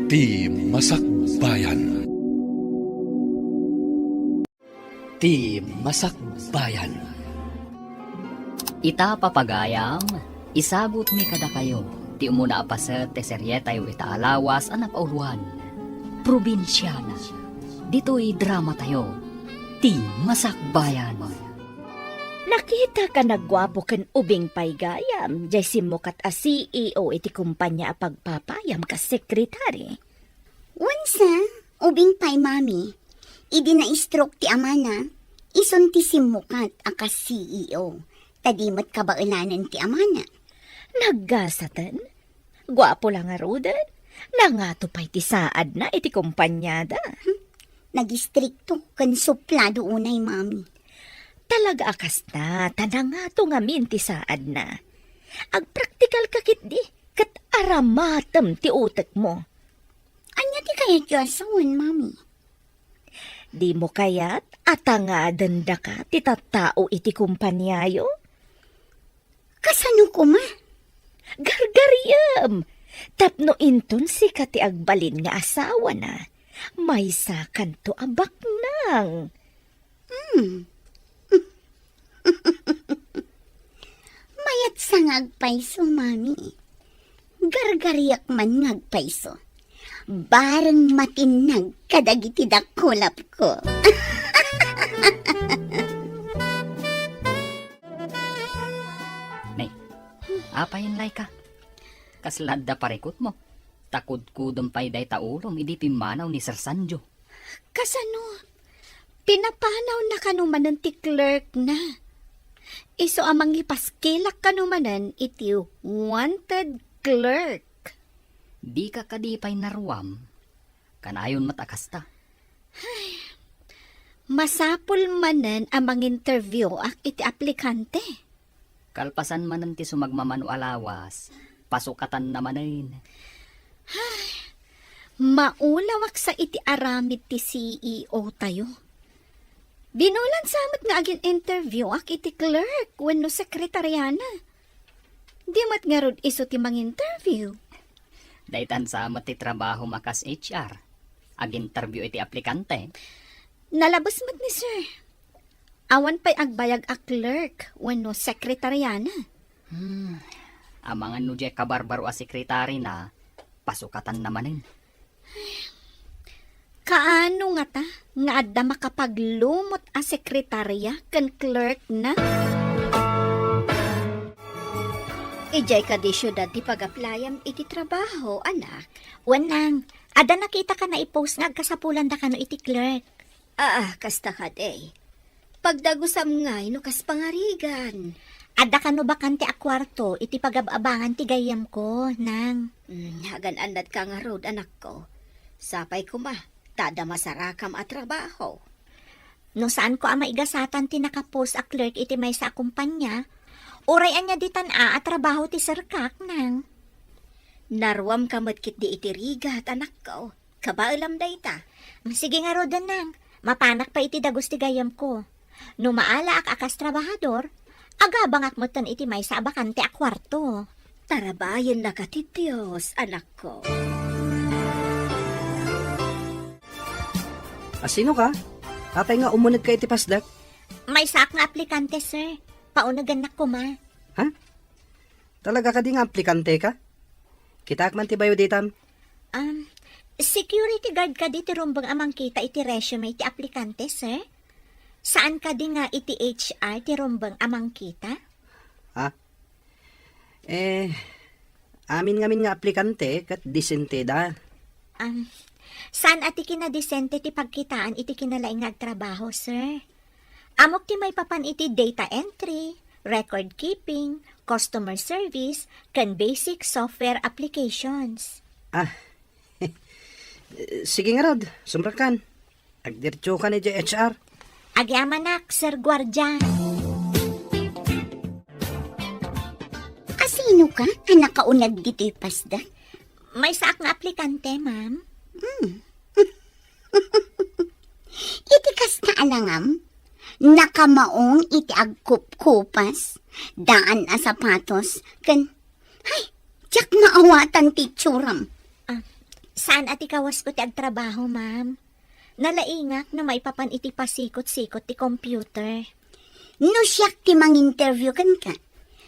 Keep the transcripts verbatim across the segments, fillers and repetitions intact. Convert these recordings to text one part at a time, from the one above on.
Ti Masakbayan. Ti Masakbayan. Ita, papagayam, isagutmi kadakayo ti umuna a paset ti serietayo ita a lawas a napauloan, Probinsiana. Ditoy dramatayo, Ti Masakbayan. Nakitaka a guapo ken ubing pay gayam, jay simmukat a C E O iti kumpania a pagpapayam kas sekretari. Wen sa, ubing pay, Mami. Idi na-stroke ti amana, isun ti simmukat a kas C E O, ta di met kabaelanen ti amana. Naggasaten? Guapo la ngaruden. Nangato pay ti saadna iti kumpaniada. Hmm, nagistrikto ken suplado unay, Mami. Talaga a kasta, ta nangato ngamin ti saadna. Agpraktikal ka ketdi, ket aramatem ti utekmo. Ania ti kayatyo a sawen, Mami? Dimo kayat a tangaden daka ti tattao iti kumpaniayo? Kasano koma? Gargariem! Tapno inton sika ti agbalin nga asawana, maysakanto a baknang. Hmm. Mayat sa nga agpayso, Mami. Gargariak man nga agpayso. Bareng matinnag kadagiti dakulapko. Nay, apay, Laika? Kasla adda parikutmo? Ta kudkudem pay dayta ulom idi pimmanaw ni Sir Sanjo. Kasano? Pinapanawna kano manen ti clerk na. Isu a mangipaskilak kano manen iti wanted clerk. Dika kadi pay naruam? Kanayon met a kasta. Masapul manen a manginterview-ak iti aplikante. Kalpasan manen ti sumagmamano a lawas, pasukatanna manen. Maulawak sa iti aramid ti C E O tayo. Binulan sa met nga agin-interview-ak iti clerk wenno sekretariana. Di met ngarud isu ti manginterview. Daytan sa met ti trabahom a kas H R. Aginterview iti aplikante. Nalabes met ni sir. Awan pay agbayag a clerk wenno sekretariana. Hmm. Amangan no diay kabarbaro a sekretarina, pasukatanna manen. Kaano ngata nga adda makapaglumot a sekretaria ken clerk na? Idiay kadi siudad ti pag-applyam iti trabaho, anak? Wen, nang. Adda nakitaka a i-post nga agkasapulandakano iti clerk. Aa, kasta kadi. Pagdagusam ngay no kas pangarigan. Adda kano bakante a kuarto iti pagab-abangan ti gayyemko, nang. Mm, agan-annadka ngarud, anakko. Sapay koma, ta adda masarakam a trabaho. No saanko a maigasatan ti nakapost a clerk iti maysa a kumpanya, uray ania ditan a, a trabaho ti serkak, nang. Naruamka met ketdi iti rigat, anakko. Kabaelam dayta. Sige ngaruden, nang. Mapanak pay iti dagus ti gayyemko. No maalaak a kas trabahador, agabangak metten iti maysa a bakante a kuarto. Tarabayennaka ti Dios, anakko. A, sino ka? Apay nga umunegka iti pasdak? Maysaak nga aplikante, sir. Paunegennak koma. Ha? Talaga kadi nga aplikante ka? Kitaak man ti bayo ditam. Um, security guard kadi ti rumbeng a mangkita iti resume ti aplikante, sir? Saan kadi nga iti H R ti rumbeng a mangkita? Ha? Eh, amin ngamin nga aplikante ket disenteda. Um, saan a ti kinadisente ti pagkitaan iti kinalaing nga agtrabaho, sir? Ammok ti maipapan iti data entry, record keeping, customer service, ken basic software applications. Ah, sige ngarud, sumrekkan. Agdiretsokan idiay H R. Agyamanak, Sir Guardia. A, sino ka a nakauneg ditoy pasdak? Maysaak nga aplikante, ma'am. Hmm. Iti kasta a langam, nakamaong iti agkupkupas, daan a sapatos, ken, hay, diak maawatan ti itsuram. Ah, Saan a ti kawasko ti agtrabaho, ma'am. Nalaingak no maipapan iti pasikot-sikot ti computer. No siak ti manginterview kenka,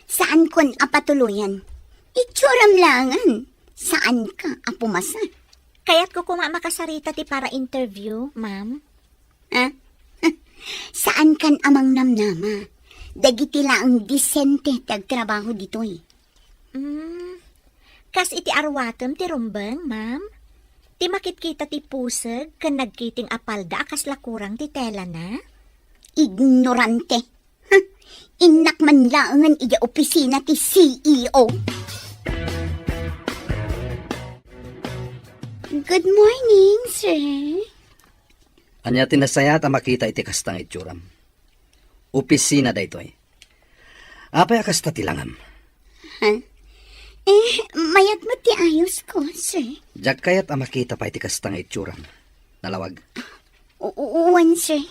saankon a patuloyan. Itsuram laengen, saanka a pumasa. Kayatko koma a makasarita ti para interview, ma'am. Ha? Saankan a mangnamnama. Dagiti laeng disente ti agtrabaho ditoy. Mm, kas iti arwatem ti rumbeng, ma'am? Ti makitkita ti puseg ken nagkiting a palda a kasla kurang ti telana? Ignorante. Huh, innak man laengen idiay opisina ti C E O. Good morning, sir. Ania ti nasayaat a makita iti kasta nga itsuram? Opisina daytoy. Apay a kasta ti langam? Ha? Eh, mayat met ti ayosko, sir. Diak kayat a makita pay ti kasta nga itsuram. Nalawag. U-, u-, uwan, sir.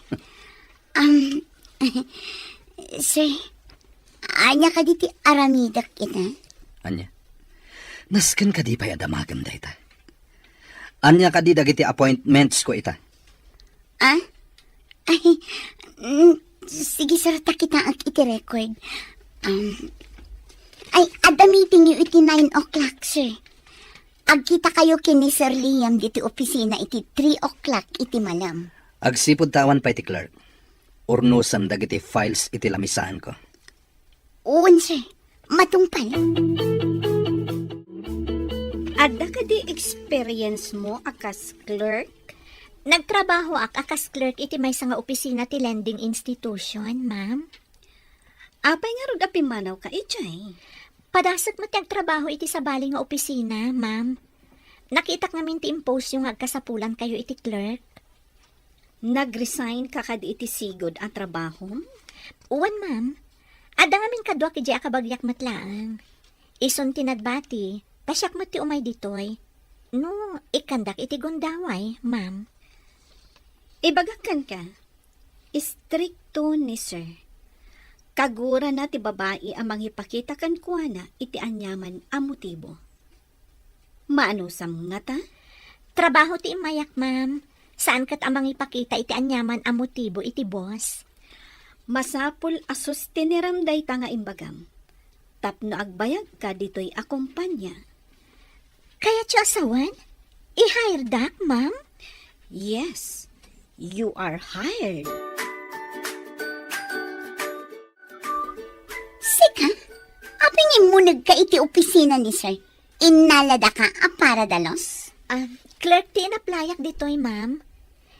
Um, sir, ania kadi ti aramidek ita? Ania? Nasken kadi pay a damagem dayta? Ania kadi dagiti appointments ko ita? Ah? Ay, mm, sige, sir, ta kitaek iti record. Um, ay, adda meeting yo iti nine o'clock, sir. Agkita kayo ken ni Sir Liam ditoy opisina iti three o'clock iti malem. Agsipud ta awan pay ti clerk, urnosem dagiti files iti lamisaanko. Wen, sir. Matungpal. Adda kadi experience mo a kas clerk? Nagtrabahoak a kas clerk iti maysa nga opisina ti lending institution, ma'am. Apay ngarud a pimmanawka idiay? Padasek met ti agtrabaho iti sabali nga opisina, ma'am. Nakitak ngamin ti impost yo nga agkasapulankayo iti clerk. Nag-resign ka kadi iti sigud a trabahom? Wen, ma'am. Adda ngamin kaduak idiay a kabagiak met laeng. Isun ti nagbati, ta siak met ti umay ditoy. No, ikkandak iti gundaway, ma'am. Ibagak kenka, istrikto ni sir. Kagurana ti babai a mangipakita kenkuana iti aniaman a motibo. Maanusam ngata? Trabaho ti immayak, ma'am. Saan ket a mangipakita iti aniaman a motibo iti boss. Masapul a sustinerem dayta nga imbagam. Tapno agbayagka ditoy a kompania. Kayatyo a sawen? I-hiredak, ma'am? Yes, you are hired. Sika? Apay nga immunegka iti opisina ni sir? Innaladaka a para dalus? Ah, clerk ti inaplayak ditoy, ma'am.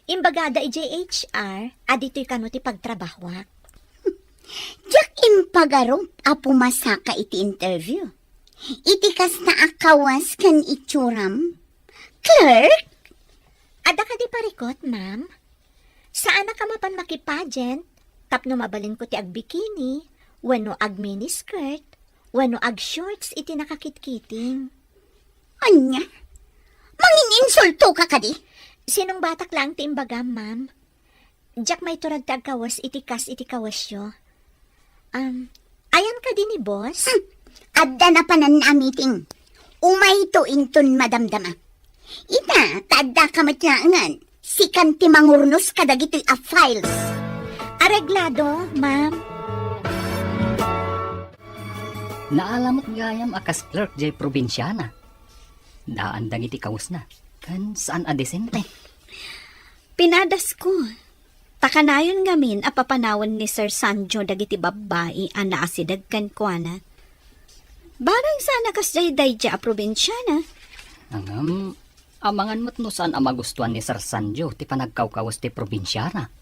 Imbagada idiay H R a ditoy kano ti pagtrabahoak. Diak impagarup a pumasaka iti interview. Iti kasta a kawas ken itsuram. Clerk? Adda kadi parikut, ma'am? Saanak a mapan makipageant tapno mabalinko ti agbikini, wenno agminiskirt, wenno agshorts iti nakakitkiting. Ania? Mangin-insultoka kadi? Sinungbatak laeng ti imbagam, ma'am. Diak maiturag ti agkawes iti kas iti kawesyo. Um, ayan kadi ni boss? Hmm. Adda napanan a meeting. Umayto inton madamdama. Ita, ta addaka met laengen. Sikan ti mangurnos kadagitoy a files. Areglado, ma'am. Naala met gayam a kas clerk jay probinsiana. Daan dagiti kawesna, ken saan a disente. Pinadasko. Ta kanayon ngamin a papanawen ni Sir Sanjo dagiti babbai a naasideg kenkuana. Barang saan a kasdiay daydiay a probinsiana. Ngem, amangan met no saan a magustuan ni Sir Sanjo ti panagkawkawes ti probinsiana.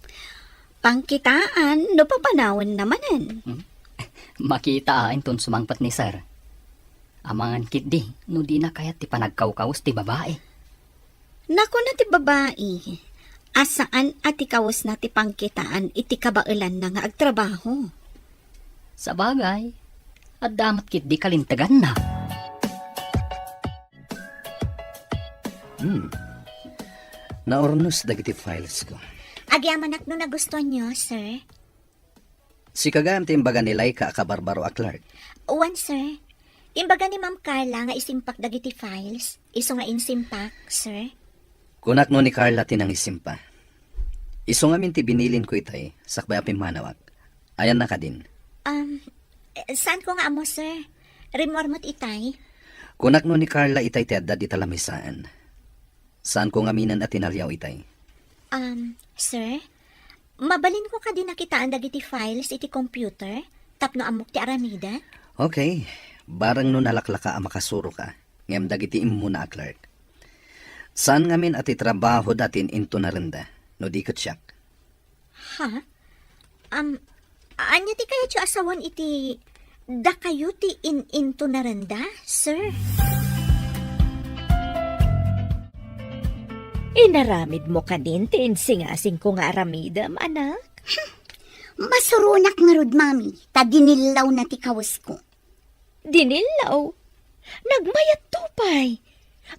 Pangkitaan no papanawenna manen. Hmm? Makita a inton sumangpet ni Sir. Amangan ketdi no dina kayat ti panagkawkawes ti babai. Nakuna ti babai a saan a ti kawesna ti pangkitaan iti kabaelanna nga agtrabaho. Sabagay, adda met ketdi kalinteganna. Hmm. Naurnos dagiti files ko. Agyamanak no nagustuanyo, sir. Sika gayam ti imbaga ni Laika a kabarbaro a clerk? Wen, sir. Imbaga ni Ma'am Carla nga isimpak dagiti files, isu nga insimpak, sir. Kunak no ni Carla ti nangisimpa. Isu ngamin ti binilinko itay, sakbay a pimmanawak. Ayanna kadin. Um, eh, saanko nga ammo, sir. Rimmuar met itay. Kunak no ni Carla itay ti adda dita lamisaan. Saanko ngaminen a tinaliaw itay. Um, sir, mabalinko kadi nakitaan dagiti files iti computer tapno ammok ti aramiden? Okay. Bareng no nalaklaka a makasuroka, ngem dagiti immuna a clerk. Saan ngamin a ti trabahoda ti in-intunarenda, no di ket siak. Ha? Am, ania ti kayatyo a sawen iti dakayo ti in-intunarenda, sir? Inaramidmo kadin ti insingasingko nga aramidem, anak? Masuronak ngarud, Mami, ta dinillawna ti kawesko. Dinillaw? Nagmayatto pay.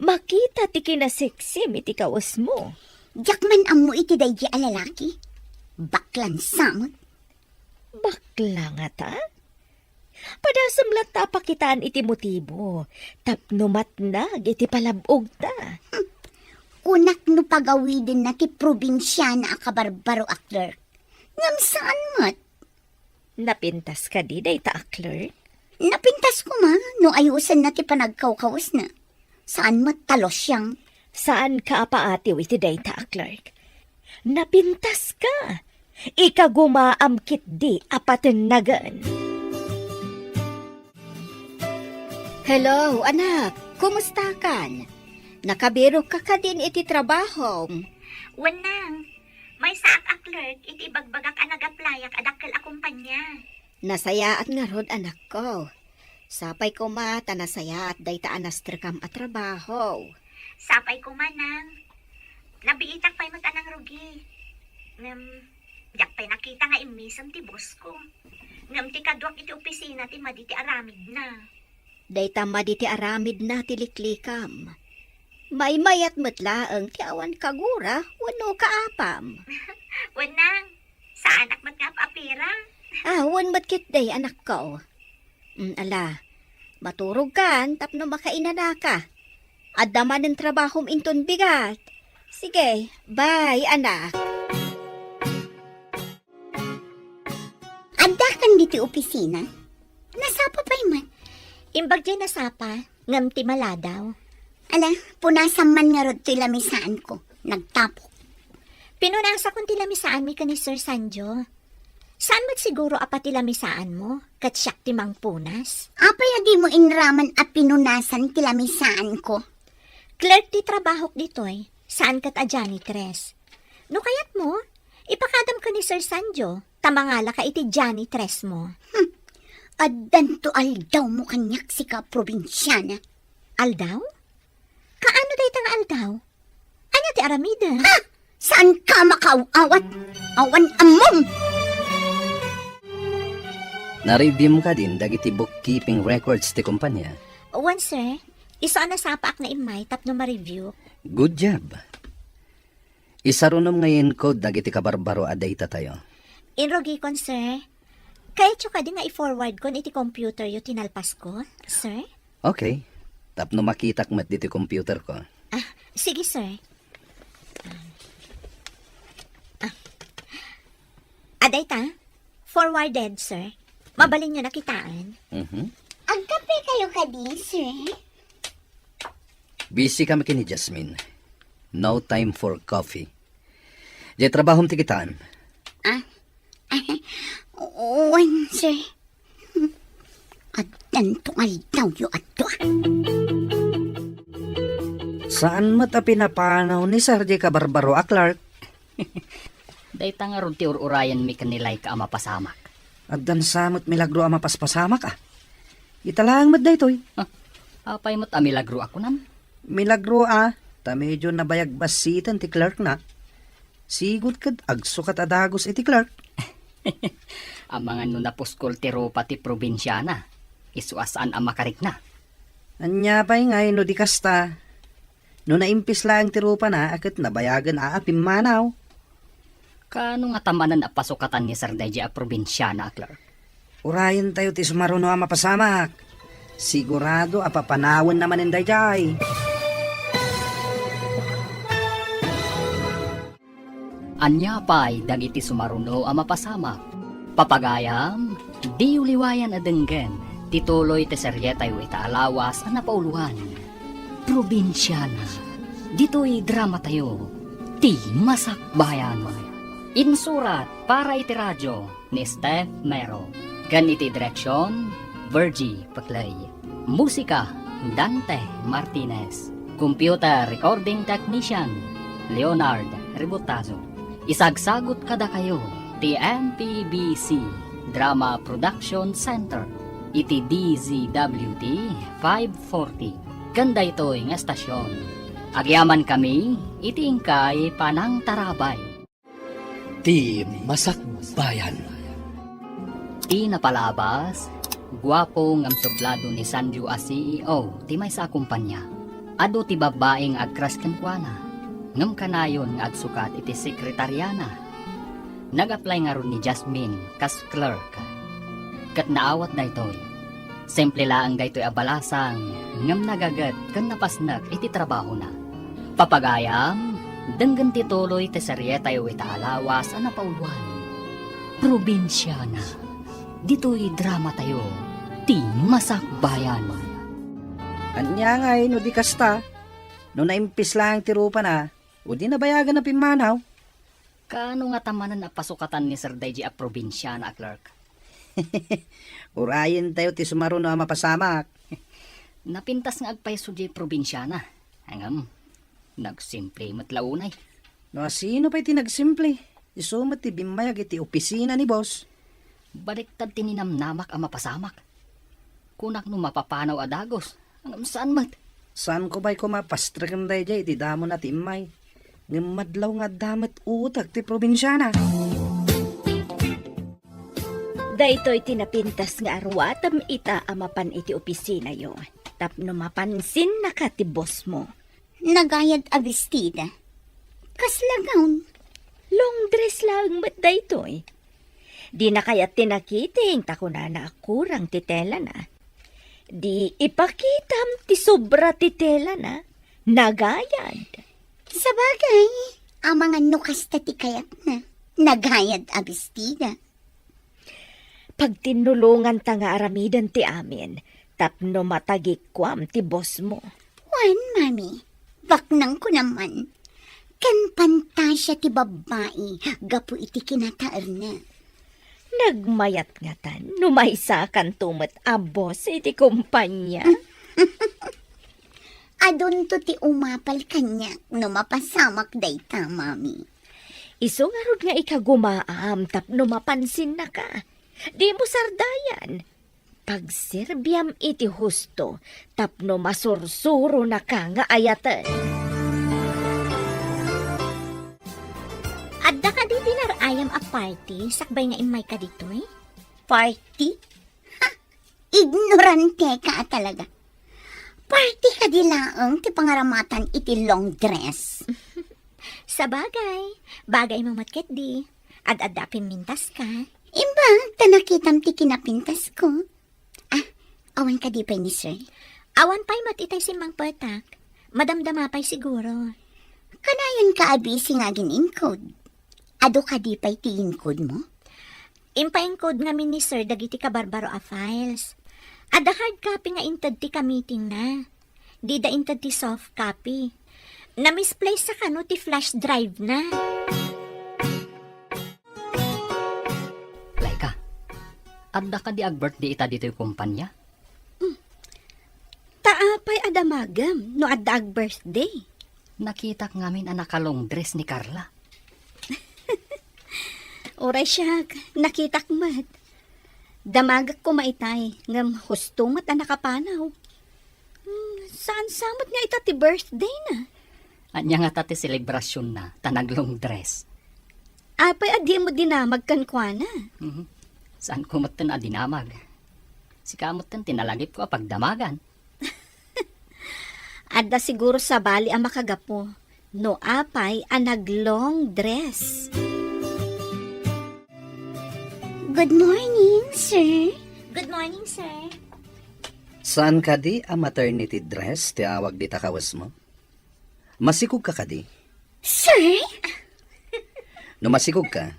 Makita ti kinaseksim iti kawesmo. Diak man ammo iti daydi a lalaki. Baklan samot. Bakla ngata? Padasem latta a pakitaan iti motibo tapno matnag iti palab-ogta. Kunak no pagawidenna ti probinsiana a kabarbaro a clerk. Ngem saan met. Napintas kadi dayta a clerk? Napintas koma no ayusenna ti panagkawkawesna. Saan met ta losyang. Saanka a paatiw iti dayta a clerk. Napintaska. Ikagumaam ketdi a patennagen. Hello, anak. Kumustakan? Nakabirokka kadin iti trabahom? Wen, nang. Maysaak a clerk iti ibagbagak a nag-applyak a dakkel a kompania. Nasayaat ngarud, anakko. Sapay koma ta nasayaat dayta a nastrekam a trabaho. Sapay koma, nang. Nabiitak pay met a nangrugi. Ngem, diak pay nakita nga immisem ti boss ko. Ngem ti kaduak iti opisina ti madi ti aramidna. Dayta madi ti aramidna ti liklikam. Maymayat met laeng ti awan kagura wenno kaapam. Wen, nang, saanak met nga ap-apira. Ah, wen met ketdi, anakko. Mm, ala, maturogkan tapno makainanaka. Adda manen trabahom inton bigat. Sige, bye, anak. Addakan ditoy opisina? Nasapa pay man. Imbag diay nasapa, ngem ti maladaw. Ala, punasam man ngarud toy lamisaanko. Nagtapok. Pinunasakon ti lamisaanmi ken ni Sir Sanjo. Saan met siguro a pati lamisaanmo, ket siak ti mangpunas? Apay a dimo inraman a pinunasan ti lamisaanko? Clerk ti trabahok ditoy, saan ket a janitress. No kayatmo, ipakadam ken ni Sir Sanjo, ta mangalaka iti janitress mo. Hmm. Addanto aldawmo kaniak, sika probinsiana. Aldaw? Kaano dayta nga aldaw? Ania ti aramidem? Ha? Saanka makaaw-awat? Awan ammom! Na-review mo kadin dagiti bookkeeping records ti kompania? Wen, sir. Isu a nasapaak nga immay tapno ma-review. Good job. Isarunom nga inkod dagiti kabarbaro a data tayo. Inrugikon, sir. Kayatyo kadi nga i-forward kon iti computer yo ti nalpasko, sir? Okay. Tapno makitak met ditoy computer ko. Ah, sige, sir. Ah. Ah. Adayta? Forwarded, sir. Mabalinyo na kitaan. Mhm. Agkape kayo kadi, sir? Busy kami ken ni Jasmine. No time for coffee. Diay trabahom ti kitaan. Ah? Wen, sir. Addanto nga aldawyo adto, ah. Saan met a pinapanaw ni Sir diay kabarbaro a clerk? Dayta ngarud ti ur-urayenmi ken ni Laika a mapasamak. Addan sa met milagro a mapaspasamak, ah. Ita laeng met daytoy. Ah, apay met a milagro a kunam? Milagro a, ta medyo nabayag bassiten ti clerk na. Sigud ket agsukat a dagus iti clerk. Amangan no napuskol ti rupa ti probinsiana, isu a saan a makarikna. Ania pay ngay no di kasta? No naimpis laeng ti rupana a ket nabayagen a pimmanaw. Kaano nga tamanen a pasukatan ni Sir daydi a probinsiana a clerk? Urayentayo ti sumaruno a mapasamak. Sigurado a papanawenna manen daydiay. Ania pay dagiti sumaruno a mapasamak? Papagayam, diyo liwayan a denggen ti tuloy ti serietayo ita a lawas a napauluan, Probinsiana. Ditoy dramatayo, ti Masakbayan. Insurat para iti radio ni Steph Mero, ken iti direksion, Virgie Peclay. Musika, Dante Martinez. Computer recording technician, Leonard Ributazo. Isagsagut kadakayo ti M P B C Drama Production Center iti D Z W T five forty. Ken daytoy nga estasion, agyamankami iti inkay panangtarabay. Ti Masakbayan. Ti napalabas, guapo ngem sublado ni Sanjo a C E O ti maysa a kompania. Adu ti babbai nga agkras kenkuana, ngem kanayon nga agsukat iti sekretariana. Nag-apply ngarud ni Jasmine kas clerk. Ket naawat daytoy. Simple laeng daytoy a balasang, ngem nagaget ken napasnek iti trabahona. Papagayam, denggen ti tuloy ti serietayo ita a lawas a napauluan, Probinsiana. Ditoy dramatayo, ti Masakbayan. Ania ngay no di kasta? No naimpis laeng ti rupana, o di nabayagan a pimmanaw? Kaano ngata manen a pasukatan ni Sir daydi a probinsiana a clerk? Urayentayo ti sumaruno a mapasamak. Napintas nga agpayso diay probinsiana. Ngem, nagsimple met la unay. No asino pay ti nagsimple, isu met ti bimmayag iti opisina ni boss. Baliktad ti ninamnamak a mapasamak. Kunak no mapapanaw a dagus, ngem saan met. Saanko pay koma pastreken daydiay iti damona ti immay. Ngem madlaw nga adda met utek ti probinsiana. Daytoy ti napintas nga aruatem ita a mapan iti opisinayo, tapno mapansinnaka ti bossmo. Nagayad a bestida. Kasla gown? Long dress laeng met daytoy. Dina kayat ti nakiting ta kunana a kurang ti telana. Di ipakitam ti sobra ti telana. Nagayad. Sabagay, amangan no kasta ti kayatna. Nagayad a bestida. Pagtinnulonganta nga aramiden ti amin tapno matagikuam ti bossmo. Wen, Mami, baknangko naman. Ken pantasia ti babbai gapu iti kinataerna. Nagmayat ngatan no maysakanto met a boss iti kompania. Adunto ti umapal kaniak no mapasamak dayta, Mami. Isu ngarud nga ikagumaam tapno mapansinnaka. Dimo sardayan. Pagserbiam iti husto tapno masursuronaka nga ayaten. Adda kadi dinner ayam a party sakbay nga immayka ditoy? Party? Ha! Ignoranteka a talaga. Party kadi laeng ti pangaramatan iti long dress. Sabagay, bagaymo met ketdi. Ad-adda a pimmintaska. Imbag ta nakitam ti kinapintasko. Ah, awan kadi pay ni sir? Awan pay met itay simmangpetak. Madamdama pay siguro. Kanayonka a busy nga agin-encode. Adu kadi pay ti encode mo? Impaencode ngamin ni sir dagiti kabarbaro a files. Adda hard copy nga inted ti ka-meetingna. Dida inted ti soft copy. Na-misplace a kano ti flash drive na. Laika, adda kadi ag-birthday ita ditoy kompanya? Hmm. Ta apay a damagem no adda ag-birthday? Nakitak ngamin a naka-long dress ni Carla. Uray siak, nakitak met. Damagek koma itay, ngem husto met a nakapanaw. Hmm, saan sa met nga ita ti birthday na? Ania ngata ti selebrasyon na, ta nag-long dress? Apay a dimo dinamag kenkuana? Mhm. Saan ko metten a dinamag? Sika metten ti nalagipko a pagdamagan. Adda siguro sabali a makagapu no apay a nag-long dress. Good morning, sir. Good morning, sir. Saan kadi a maternity dress ti awag dita kawesmo? Masikog ka kadi? Sir? No masikog ka,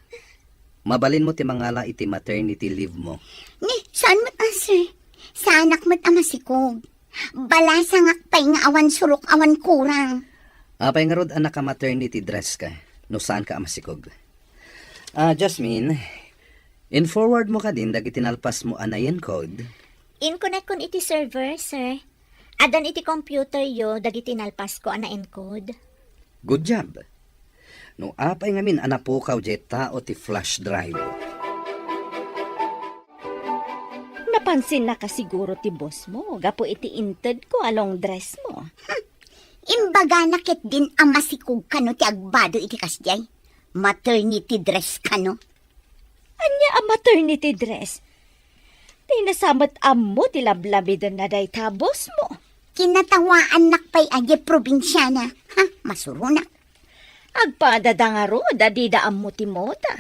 mabalin mo ti mangala iti maternity leave mo. Ni, saan met a, sir? Saanak met a masikog. Balasangak pay nga awan surok, awan kurang. Apay ngarud a naka-maternity dress ka, no saan ka a masikog? Ah, Jasmine, in-forward mo kadin dagiti nalpas mo a na-encode? Inkonekkon iti server, sir. Addan iti computer yo dagiti nalpas ko a na-encode. Good job. No apay ngamin a napukaw diay tao ti flash drive? Napansinnaka siguro ti boss mo gapu iti inted ko a long dress mo. Hmm. Imbagana ketdin a masikog kano ti agbado iti kasdiay. Maternity dress kano. Ania a maternity dress? Dina sa met ammo ti lablabidenna dayta boss mo. Kinatawaannak pay a diay probinsiana. Ha, masuronak. Agpadada ngarud a dida ammo ti moda.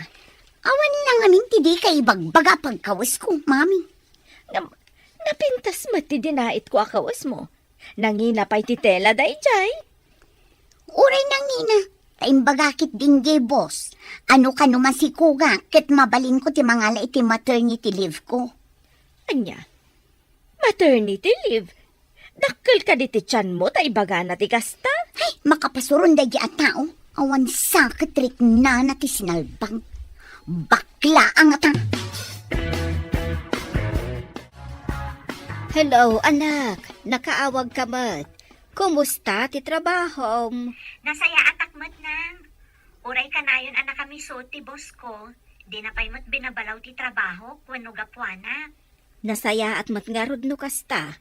Awan la ngamin ti dika ibagbaga a pagkawesko, mami. Ngem, napintas met ti dinaitko a kawesmo. Nangina pay ti tela daydiay. Uray nangina, ta imbagak ketdin diay boss a no kano masikogak ket mabalinko ti mangala iti maternity leave ko. Ania? Maternity leave? Dakkel kadi ti tianmo ta ibagana ti kasta? Ay, makapasuron daydiay a tao. Awan sa ket riknana ti sinalbag. Bakla a ngata. Hello, anak. Nakaawag ka met. Kumusta ti trabahom? Nasayaatak met, nang. Uray kanayon a nakamiso ti boss ko, dina pay met binabalaw ti trabaho wenno gapuana. Nasayaat met ngarud no kasta.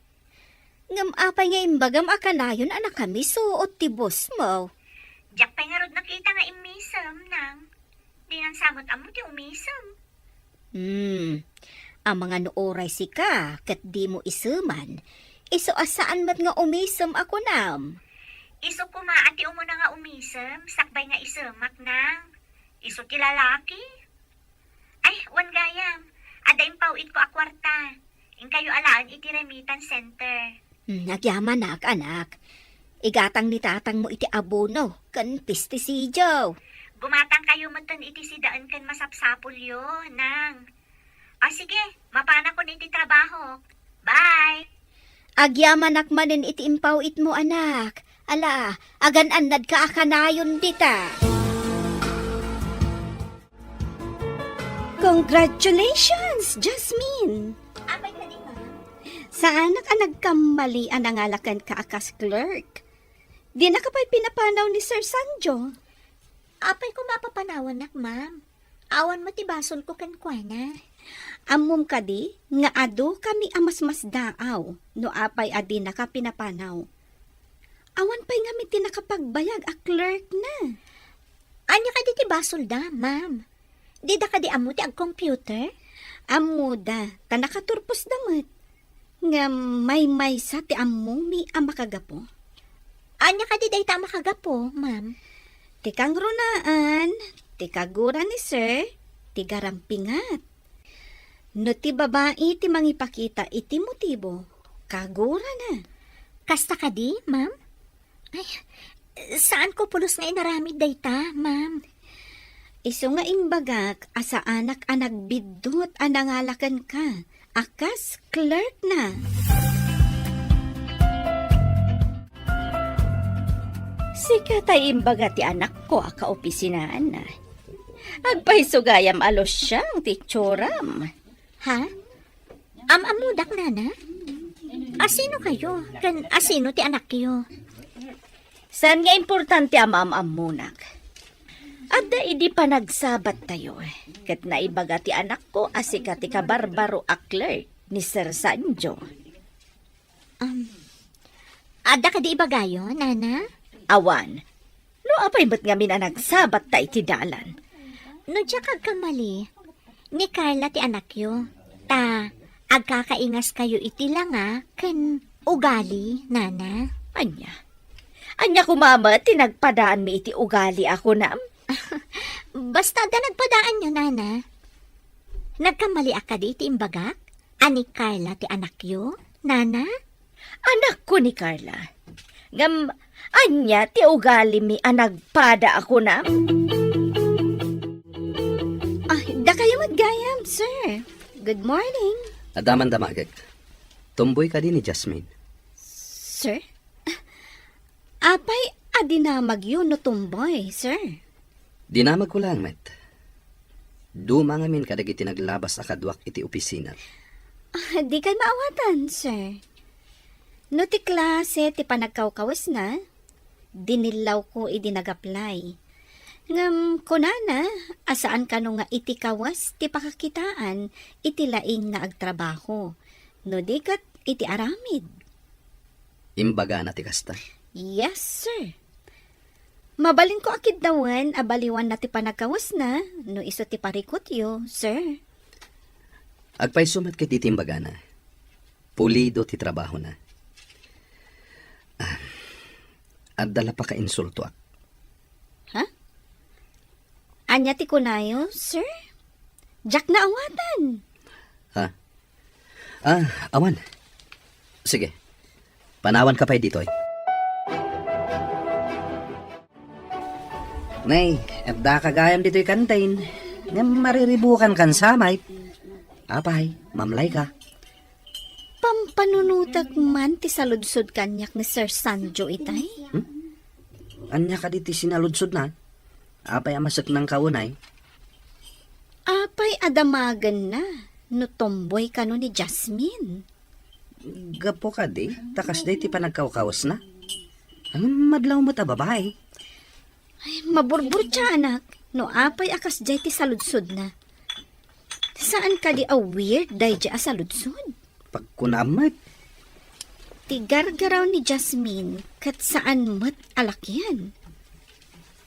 Ngem apay nga imbagam a kanayon a nakamiso ti boss mo? Diak pay ngarud nakita nga immisem, nang. Dinan sa met ammo ti umisem. Hmm. Amangan no uray sika ket dimo iseman, isu a saan met nga umisem a kunam. Isu koma a ti umuna nga umisem, sakbay nga isemak, nang. Isu ti lalaki. Ay, wen gayam, adda impaw-itko a kuarta. Inkayo alaen iti remittance center. Hmm, agyamanak, anak. Igatang ni tatangmo iti abono ken pesticidio. Gumatangkayo metten iti sidaen ken masapsapulyo, nang. O sige, mapanakon iti trabaho. Bye! Agyamanak manen iti impaw-itmo, anak. Ala, agan-annadka a kanayon dita. Congratulations, Jasmine! Apay kadi, ma'am? Saanak a nagkammali a nangala kenka a kas clerk. Dinaka pay pinapanaw ni Sir Sanjo. Apay koma a papanawannak, ma'am? Awan met ti basolko kenkuana. Ammom kadi nga adu kami a masmasdaaw no apay a dinaka pinapanaw. Awan pay ngamin ti nakapagbayag a clerk na. Ania kadi ti basolda, ma'am? Dida kadi ammo ti agcomputer? Ammoda, ta nakaturposda met. Ngem maymaysa ti ammomi a makagapu. Ania kadi dayta a makagapu, ma'am? Ti kangrunaan, ti kagura ni Sir, ti garampingat. No ti babai ti mangipakita iti motibo, kagurana. Kasta kadi, ma'am? Ay, saanko pulos nga inaramid dayta, ma'am. Isu nga imbagak a saanak a nagbiddut a nangala kenka a kas clerk na. Sika tay imbaga ti anakko a kaopisinaan. Agpayso gayam a lusiang ti itsuram. Ha? Am-ammodak, nana? Asino kayo? Ken asino ti anakyo? Saan nga importante a maam-ammonak? Adda idi panagsabat tayo, ket naibaga ti anakko a sika ti kabarbaro a clerk ni Sir Sanjo. Um, adda kadi ibagayo, nana? Awan. No apay met ngamin a nagsabat ta iti dalan? No diak agkamali, ni Carla ti anakyo, ta agkakaingaskayo iti langa ken ugali, nana. Ania? Ania koma met ti nagpadaanmi iti ugali a kunam? Basta adda nagpadaanyo, nana. Nagkamaliak kadi iti imbagak a ni Carla ti anakyo? Nana? Anakko ni Carla. Ngem, ania ti ugalimi a nagpada a kunam? Ah, dakayo met gayam, sir. Good morning. Adda man damagek. Tomboy kadi ni Jasmine? Sir? Apay a dinamagyo no tomboy, sir? Dinamagko laeng met. Duma ngamin kadagiti naglabas a kaduak iti opisina. Ah, dikay maawatan, sir. No ti klase ti panagkawkawesna, dinillawko idi nag-apply. Ngem kunana a saan kano nga iti kawes ti pakakitaan iti laing nga agtrabaho, no di ket iti aramid. Imbagana ti kasta? Yes, sir. Mabalinko a kiddawen a baliwanna ti panagkawesna no isu ti parikutyo, sir. Agpayso met ket iti imbagana. Pulido ti trabahona. Ah, adda la pakainsultoak. Ha? Ania ti kunayo, sir? Diak naawatan. Ha? Ah, awan. Sige. Panawanka pay ditoy. Nay, adda ka gayam ditoy kantin. Ngem mariribukan kan samay. Apay, mamlay ka. Pampanunotek man ti saludsod kaniak ni Sir Sanjo itay? Hmm? Ania kadi ti sinaludsodna? Apay a maseknangka unay? Apay a damagenna no tomboy kano ni Jasmine? Gapu kadi, ta kasdiay ti panagkawkawesna. Ngem madlaw met a babai. Ay, maburburtianak no apay a kasdiay ti saludsodna. Saan kadi a weird daydiay a saludsod? Pagkunam met. Ti gargaraw ni Jasmine ket saan met a lakian.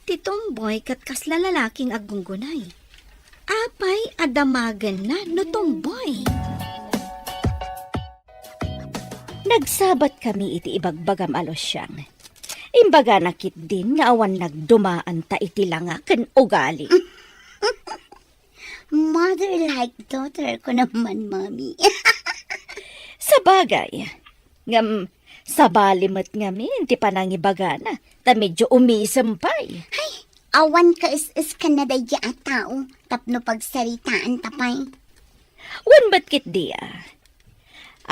Ti tomboy ket kasla lalaki nga aggunggunay. Apay a damagenna no tomboy? Nagsabat kami iti ibagbagam a Luciang. Imbagana ketdin nga awan nagdumaanta iti langa ken ugali. Mother like daughter ko naman, Mami. Sabagay, ngem sabali met ngamin ti panangibagana, ta medyo umisem pay. Ay, awan kaes-eskanna daydiay a tao tapno pagsaritaanta pay. Wen met ketdi a.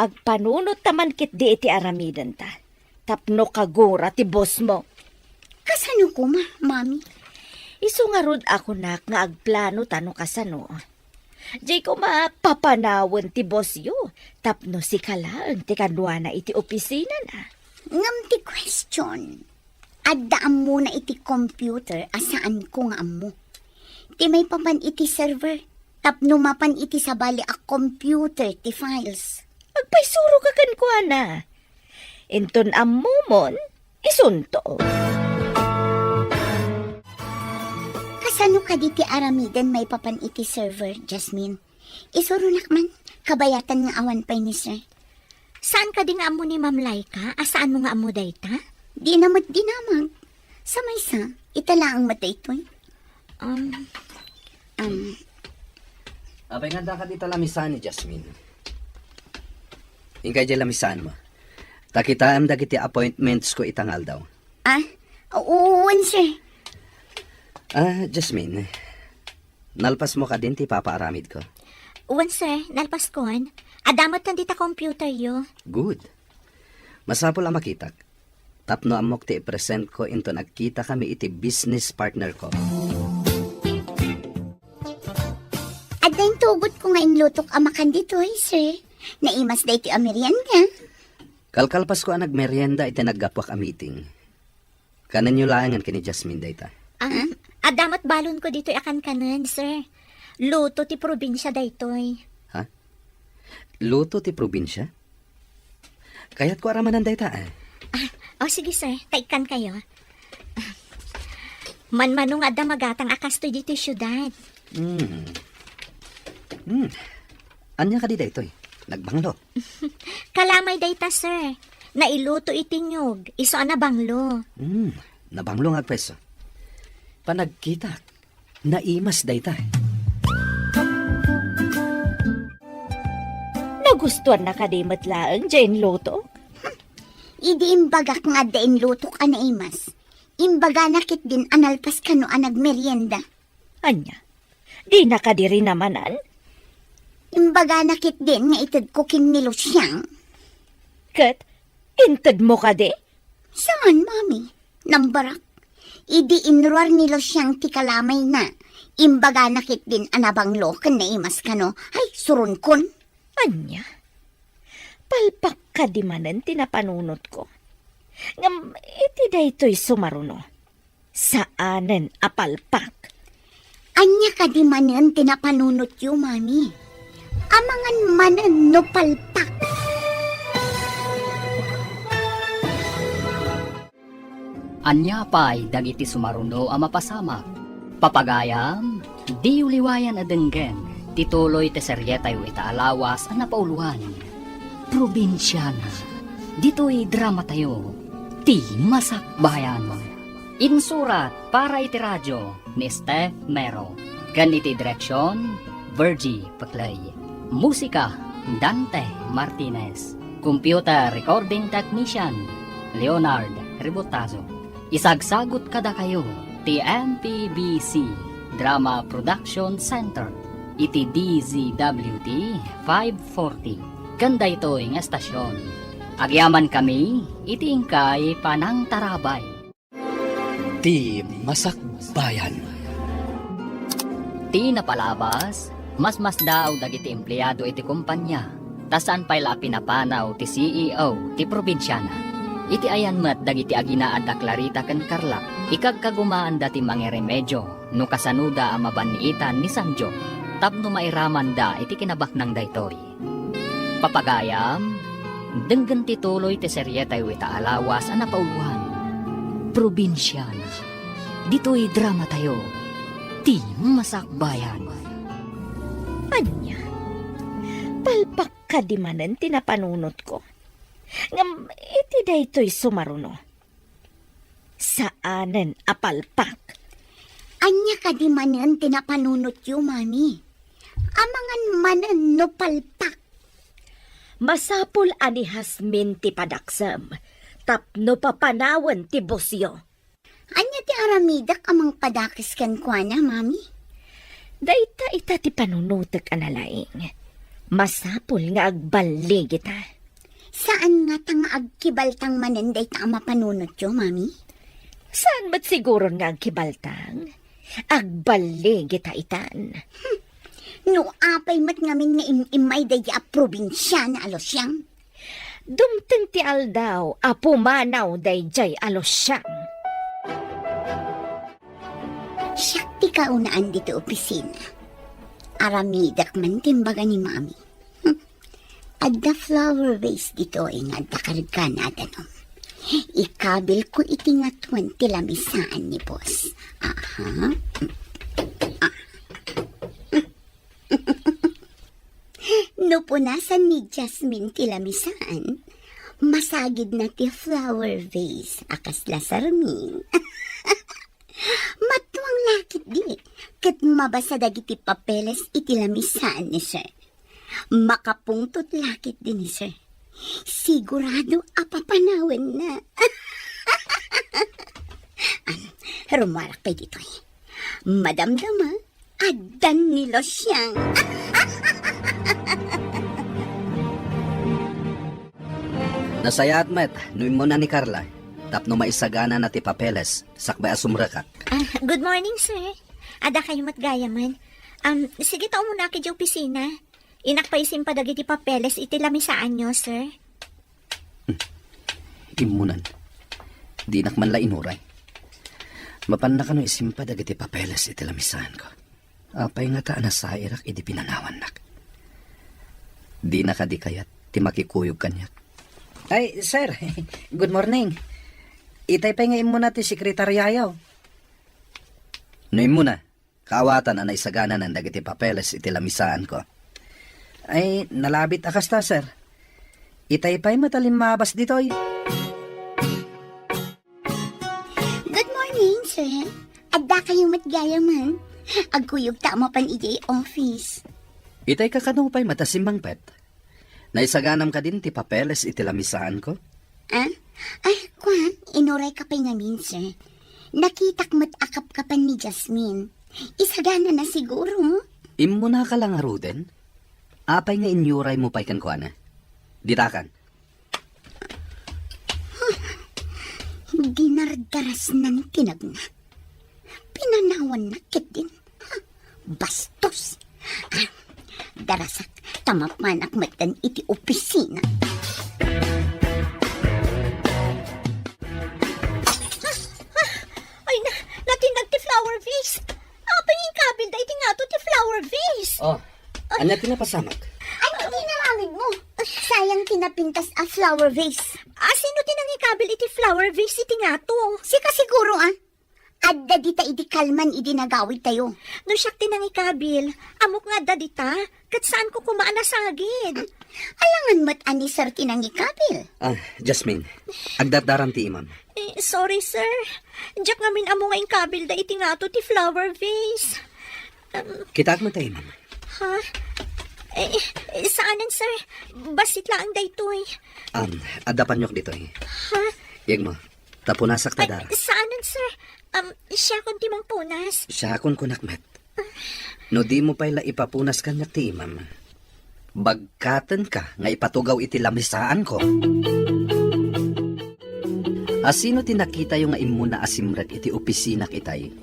Agpanunot ta man ketdi iti aramidenta. Tapno kagura ti boss mo. Kasano koma, Mami? Isu ngarud a kunak nga agplano ta no kasano. Diay koma papanawen ti bossyo, tapno sika laeng ti kaduana iti opisinana. Ngem ti question, adda ammona iti computer a saanko nga ammo. Ti maipapan iti server, tapno mapan iti sabali a computer ti files. Agpaysuro ka kenkuana. Inton ammomon, isunto. Kasano kadi ti aramiden maipapan iti server, Jasmine? Isuronak man, kabayatan nga awan pay ni sir. Saan kadi nga ammo ni Ma'am Laika a saanmo nga ammo dayta? Dina met dinamag. Sa maysa, ita laeng met daytoy. Um, um, Apay nga adda kadi ta lamisaan ni Jasmine? Inkay diay lamisaanmo. Ta kitaem dagiti appointments ko ita nga aldaw. Ah, wen, sir. Ah, Jasmine, nalpasmo kadin ti ipapaaramidko? Wen, sir, nalpaskon. Adda met dita computeryo. Good. Masapul a makitak. Tapno ammok ti ipresentko inton agkitakami iti business partnerko. Adda intugotko nga inlutok a makan ditoy, sir. Naimas daytoy a merienda. Kalkalpasko a nagmerienda iti naggapuak a meeting. Kanenyo laengen ken ni Jasmine dayta. Ah, adda met balonko ditoy a kankanen, sir. Luto ti probinsia daytoy. Ha? Luto ti probinsia? Kayatko a ramanan dayta, eh. Ah, o sige, sir. Ta ikkankayo. Manmano nga adda magatang a kastoy ditoy siudad. Hmm. Hmm. Ania kadi daytoy? Nagbanglo? Kalamay dayta, sir. Nailuto iti niyog, isu a nabanglo. Hmm. Nabanglo nga agpayso. Panagkitak. Naimas dayta. No Gustuanna kadi met laeng diay inlutok? Idi imbagak nga adda inlutok a naimas, imbagana ketdin a nalpas kano a nagmerienda. Ania? Dina kadi rinamanan? Imbagana ketdin nga itedko ken ni Luciang. Ket intedmo kadi? Saan, Mami. Nambarak. Idi inruar ni Luciang ti kalamayna, imbagana ketdin a nabanglo ken naimas kano. Ay, suronkon. Ania? Palpak kadi manen ti napanunotko? Ngem iti daytoy sumaruno, saanen a palpak. Ania kadi manen ti napanunotyo, Mami? Amangan manen no palpak. Ania pay dagiti sumaruno a mapasamak? Papagayam, diyo liwayan a denggen ti tuloy ti serietayo ita a lawas a napauluan. Probinsiana. Ditoy dramatayo, ti Masakbayan. Insurat para iti radio ni Steph Mero. Ken iti direksion, Virgie Peclay. Musika, Dante Martinez. Computer recording technician, Leonard Ributazo. Isagsagut kadakayo ti M P B C Drama Production Center iti D Z W T five forty. Ken daytoy nga estasion, agyamankami iti inkay panangtarabay. Ti Masakbayan. Ti napalabas, masmasdaaw dagiti empleado iti kompania, ta saan pay la a pinapanaw ti C E O ti probinsiana. Iti ayan met dagiti aginaad a Clarita ken Carla, ikagkagumaanda ti mangiremedio no kasanoda a mabanniitan ni Sanjo tapno mairamanda iti kinabaknang daytoy. Papagayam, denggen ti tuloy ti serietayo ita a lawas a napauluan. Probinsiana. Ditoy dramatayo, ti Masakbayan. Ania? Palpak kadi manen ti napanunotko? Ngem iti daytoy sumaruno, saanen a palpak. Ania kadi manen ti napanunotyo, Mami? Amangan manen no palpak. Masapul a ni Jasmine ti padaksem tapno papanawen ti busyo. Ania ti aramidek a mangpadakes kenkuana, Mami? Dayta ita ti panunotek a nalaing. Masapul nga agballigita. Saan ngata nga agkibaltang manen dayta a mapanunotyo, Mami? Saan met siguron nga agkibaltang? Agballigita itan. Hmm. No apay met ngamin nga im-immay daydi a probinsiana a Luciang. Dumteng ti aldaw a pumanaw daydiay a Luciang. Siak ti kaunaan ditoy opisina. Aramidek man ti imbaga ni Mami. Hmm. Adda flower vase ditoy nga adda kargana a danum. Ikabilko iti ngatuen ti lamisaan ni Boss. Aha. Ah. No punasan ni Jasmine ti lamisaan, masagidna ti flower vase a kasla sarmin. Matuang la ketdi, ket mabasa dagiti papeles iti lamisaan ni Sir. Makapungtot la ketdi ni Sir. Sigurado a papanawenna. Am, rumuarak pay ditoy. Madamdama, addan ni Luciang. Nasayaat met no immuna ni Carla tapno maisaganana ti papeles sakbay a sumrekak. Ah, good morning, sir. Adda kayo met gayamen. Um, sige ta umunakon idiay opisina. Innak pay isimpa dagiti papeles iti lamisaanyo, sir. Hmm. Immunan. Dinak man la inuray. Mapanna kano isimpa dagiti papeles iti lamisaanko. Apay ngata a nasairak idi pinanawannak? Dina kadi kayat ti makikuyog kaniak? Ay, sir. Good morning. Itay pay nga immuna ti sekretariayo. No immuna, kaawatan a naisagananan dagiti papeles iti lamisaanko. Ay, nalabit a kasta, sir. Itay pay met a limmabas ditoy. Good morning, sir. Adda kayo met gayamen. Agkuyog ta a mapan idiay office. Itay kakano pay met a simmangpet? Naisaganam kadin ti papeles iti lamisaanko? Ah? Ay, kuan, inurayka pay ngamin, sir. Nakitak met a kapkapan ni Jasmine. Isaganana siguro. Immunaka la ngaruden? Apay nga inyuraymo pay kenkuana? Ditakan. Dinardarasnan ti nagna. Pinanawanna ketdin. Bastos. Ah, darasak, ta mapanak metten iti opisina. Ah, ah, ay na, natinnag ti flower vase. Apay nga inkabilda iti ngato ti flower vase? Oh, ania ti napasamak? Ania ti inaramidmo? Sayang ti napintas a flower vase. Ah, sino ti nangikabil iti flower vase iti ngato? Sika siguro, ah. Adda dita idi kalman idi nagawidtayo. No siak ti nangikabil, ammok nga adda dita, ket saanko koma a nasagid. Alangan met a ni Sir ti nangikabil. Ah, Jasmine, agdardaram ti imam. Eh, sorry, sir. Diak ngamin ammo nga inkabilda iti ngato ti flower vase. Um, Kitaak met ti imam. Ha? Eh, eh, saanen, sir. Bassit laeng daytoy. Um, adda paniok ditoy. Ha? Yegmo, ta punasak ta Ay, dara. Saanen, sir. Um, siakon ti mangpunas. Siakon kunak met. No dimo pay la ipapunas kaniak ti imam, bagkatenka nga ipatugaw iti lamisaanko. Asino ti nakitayo nga immuna a simrek iti opisinak itay?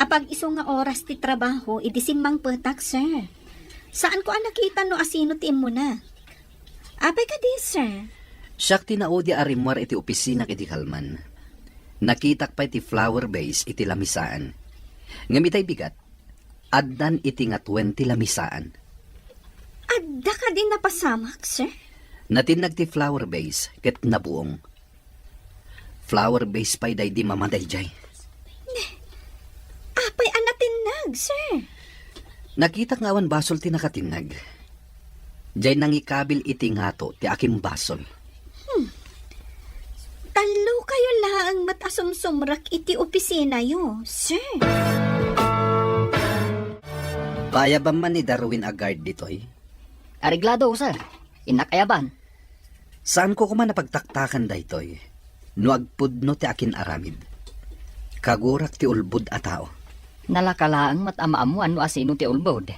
Apag isu nga oras ti trabaho, idi simmangpetak, sir. Saanko a nakita no asino ti immuna. Apay kadi, sir? Siak ti naudi a rimmuar iti opisinak idi kalman. Nakitak pay ti flower vase iti lamisaan. Ngem itay bigat, addan iti ngatuen ti lamisaan. Adda kadi napasamak, sir? Natinnag ti flower vase ket nabuong. Flower vase pay daydi mama daydiay. Apay a natinnag, sir? Nakitak nga awan basol ti nakatinnag. Diay nangikabil iti ngato ti akimbasol. Hmm. Tallokayo laeng met a sumsumrek iti opisinayo, sir. Paayabam man ni Darwin a guard ditoy? Areglado, sir. Innak ayaban. Saanko koma a pagtaktakan daytoy no agpudno ti akin-aramid. Kagurak ti ulbod a tao. Nalaka laeng met a maammuan no asino ti ulbod.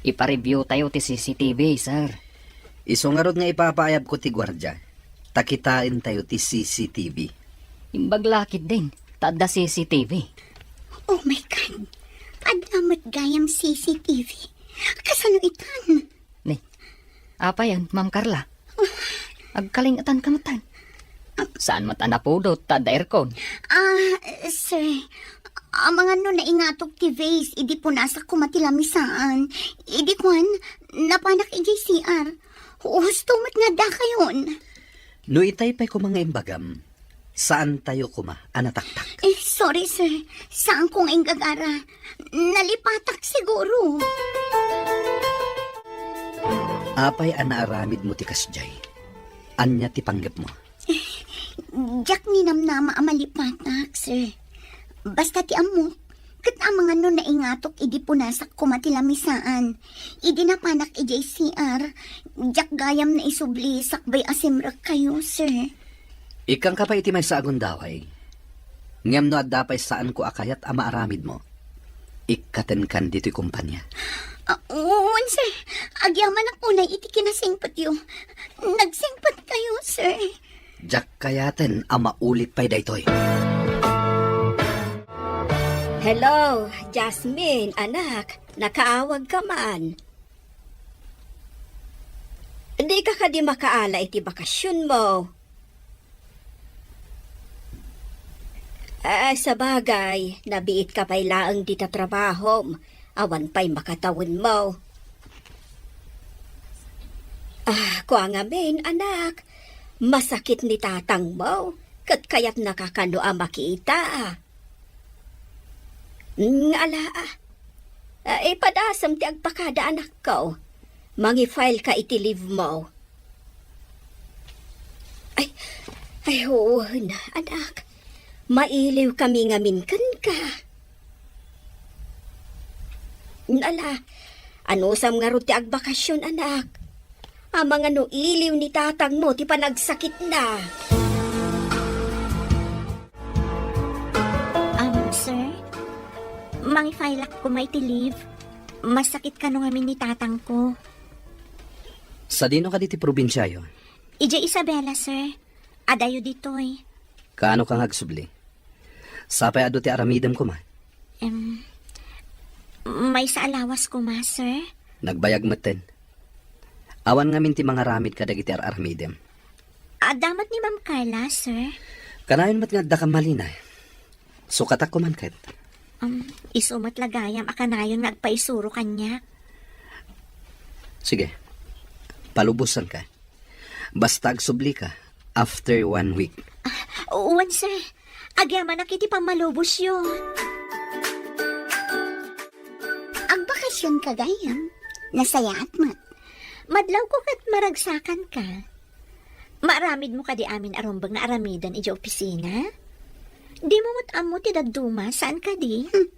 Ipa-review tayo ti C C T V, sir. Isu ngarud nga ipapaayabko ti guardia, ta kitaentayo ti C C T V. Imbag la ketdin, ta adda C C T V. Oh my God! Adda met gayam C C T V. Kasano itan? Ni, apay, Ma'am Carla? Agkalingetan ka met. Saan met a napudot ta adda aircon? Ah, sir, amangan no naingatok ti vase idi punasak koma ti lamisaan. Idi kuan, napanak idiay C R. Husto met nga addakayon. No itay pay koma nga imbagam, saantayo koma a nataktak. Eh, sorry, sir. Saanko nga inggagara. Nalipatak siguro. Apay a naaramidmo ti kasdiay? Ania ti panggepmo? Diak ninamnama a malipatak, sir. Basta ti ammok, ket amangan no naingatok idi punasak koma ti lamisaan. Idi napanak idiay C R, diak gayam naisubli sakbay a simrekkayo, sir. Ikkangka pay iti maysa a gundaway. Ngem no adda pay saanko a kayat a maaramidmo, ikkatenkan ditoy kompania. Ah, wen, sir. Agyamanak unay iti kinasingpetyo. Nagsingpetkayo, sir. Diak kayaten a maulit pay daytoy. Hello, Jasmine, anak. Nakaawagka man. Dika kadi makaala iti bakasionmo? Ah, sabagay, nabiitka pay laeng dita trabahom. Awan pay makatawenmo. Ah, kua ngamin, anak, masakit ni tatangmo, ket kayatnaka kano a makita. Nga ala, ah. Ah, ipadasem ti agpakada, anakko. Mangi-file ka iti leave mo. Ay, ay, huon, anak. Mailiw kami ngamin kenka. Ala, anusam ngarud ti agbakasion, anak? Amangan no iliw ni tatangmo ti panagsakitna. Um, sir, mangi-file-ak koma iti leave. Masakit kano ngamin ni tatangko. Sadino kadi ti probinsiayo? Idiay Isabela, sir. Adayo ditoy. Kaano ka nga agsubli? Sapay adu ti aramidem koma? Em, maysa a lawas koma, sir. Nagbayag metten. Awan ngamin ti mangaramid kadagiti ar-aramidem. Adda met ni Ma'am Carla, sir. Kanayon met nga adda kan malinay. Sukatak koma ket. Um, isu met la gayam a kanayon nga agpaisuro kaniak. Sige. Palubosanka. Basta agsublika after one week. Ah, wen, sir. Agyamanak iti pammalubosyo. Agbakasionka gayam. Nasayaat met. Madlawko ket maragsakanka. Maaramidmo kadi amin a rumbeng nga aramiden idiay opisina? Dimo met ammo ti dadduma, saan kadi? Hmm.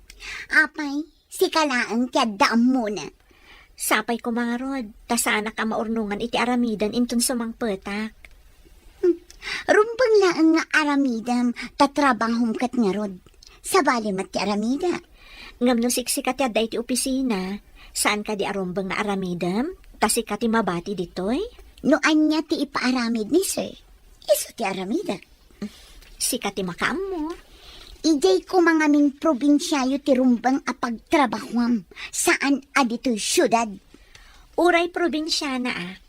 Apay, sika laeng ti adda ammona. Sapay koma ngarud, ta saanak a maurnongan iti aramiden inton sumangpetak. Hmm. Rumbeng laeng nga aramidem, ta trabahom ket ngarud. Sabali met ti aramidek. Ngem no siksika ti adda iti opisina, saan kadi a rumbeng nga aramidem, ta sika ti mabati ditoy? No ania ti ipaaramid ni Sir, isu ti aramidek. Sika ti makaammo. Idiay koma ngamin probinsiayo ti rumbeng a pagtrabahuam, saan a ditoy siudad. Uray probinsiana a,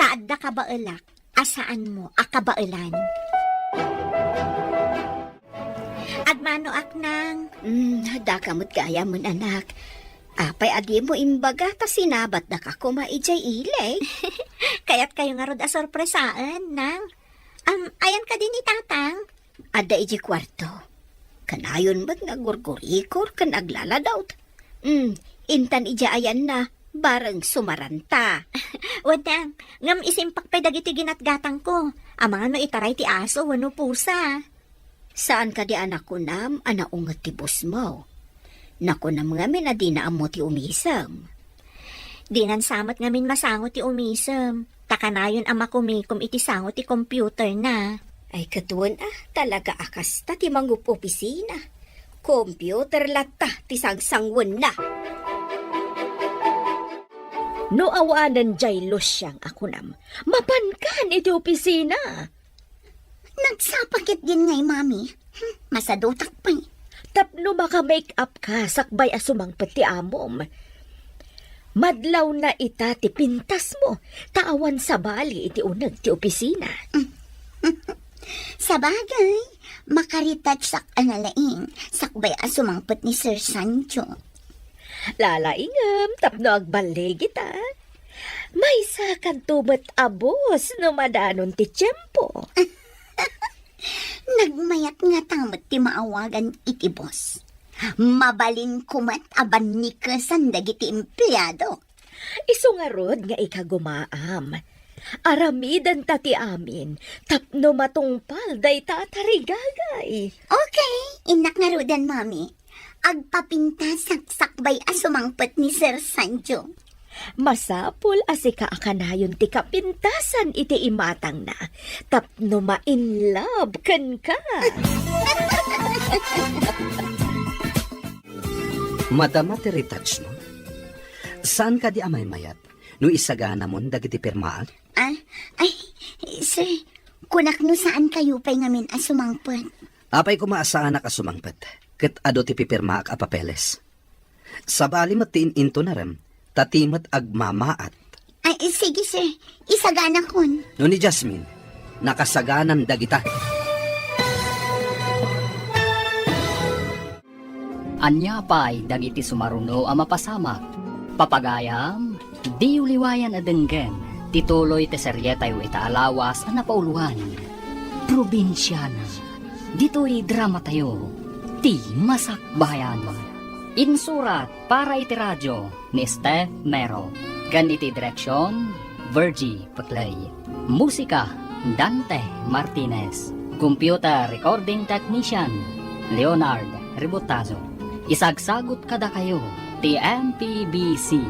ta adda kabaelak a saanmo a kabaelan. Agmanoak, Nang. Mm, daka met gayam, anak. Apay a dimo imbaga ta sinabatdaka koma idiay ili? Kayatkayo ngarud a sorpresaen, Nang. Am, ayan kadi ni Tatang? Adda idiay kuarto. Kanayon met nga gurgurikor ken aglaladawt. Mm, intan idiay ayanna, bareng sumaranta. Wen, Nang, ngem isimpak pay dagiti ginatgatangko. Amangan no itaray ti aso wenno pusa. Saan kadi a nakunam a naunget ti bosmo? Nakunam ngamin a dina ammo ti umisem. Dinan sa met ngamin masango ti umisem, ta kanayon a makumikom iti sango ti computerna. Ay, ket wen a, talaga a kasta ti mangup-opisina. Computer latta ti sangsangwenna. No awanen diay Luciang a kunam, mapankan iti opisina. Nagsapa ketdin ngay, Mami. Hmm, masadutak pay. Tapno maka-make up ka sakbay a sumangpet ti amom. Madlawna ita ti pintasmo, ta awan sabali iti uneg ti opisina. Sabagay, makaretouchak a nalaing sakbay a sumangpet ni Sir Sancho. Lalaingem tapno agballigita. Maysakanto met a bos no madanon ti tiempo. Nagmayat ngata met ti maawagan iti bos. Mabalinko met a bannikesan dagiti empleado. Isu ngarud nga ikagumaam. Aramidenta ti amin tapno matungpal dayta a tarigagay. Okay, innak ngaruden, Mami. Agpapintasak sakbay a sumangpet ni Sir Sancho. Masapul a sika a kanayon ti kapintasan iti imatangna tapno ma-in love kenka. Madama ti retouchmo? Saan kadi a maymayat no isaganamon dagiti pirmaak? Ah, ay, sir, kunak no saan kayo pay ngamin a sumangpet. Apay koma a saanak a sumangpet, ket adu ti pipirmaak a papeles. Sabali met ti in-intonarem, ta ti met agmamaat. Ay, sige, sir. Isaganakon. No ni Jasmine, nakasaganan dagita. Ania pay dagiti sumaruno a mapasamak? Papagayam, diyo liwayan a denggen ti tuloy ti serietayo ita a lawas a napauloan. Probinsiana. Ditoy dramatayo, ti Masakbayan. Insurat para iti radio ni Steph Mero. Ken iti direksion, Virgie Peclay. Musika, Dante Martinez. Computer recording technician, Leonard Ributazo. Isagsagut kadakayo ti M P B C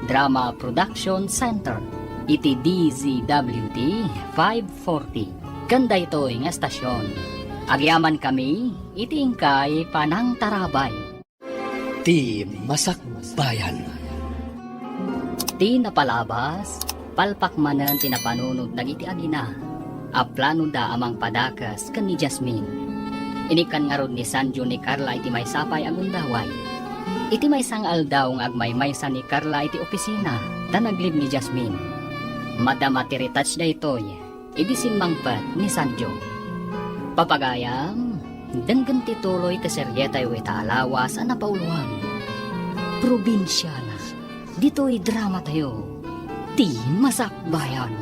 Drama Production Center. iti D Z W T five forty. Ken daytoy nga estasion, agyamankami iti inkay panangtarabay. Ti Masakbayan. Ti napalabas, palpak manen ti napanunot dagiti agina a planoda a mangpadakes ken ni Jasmine. Inikkan ngarud ni Sanjo ni Carla iti maysa pay a gundaway. Iti maysa nga aldaw nga agmaymaysa ni Carla iti opisina, ta naglib ni Jasmine. Madama ti retouch daytoy idi simmangpet ni Sanjo. Papagayam, denggen ti tuloy ti serietayo ita a lawas a napauloan. Probinsiana, ditoy dramatayo, Ti Masakbayan.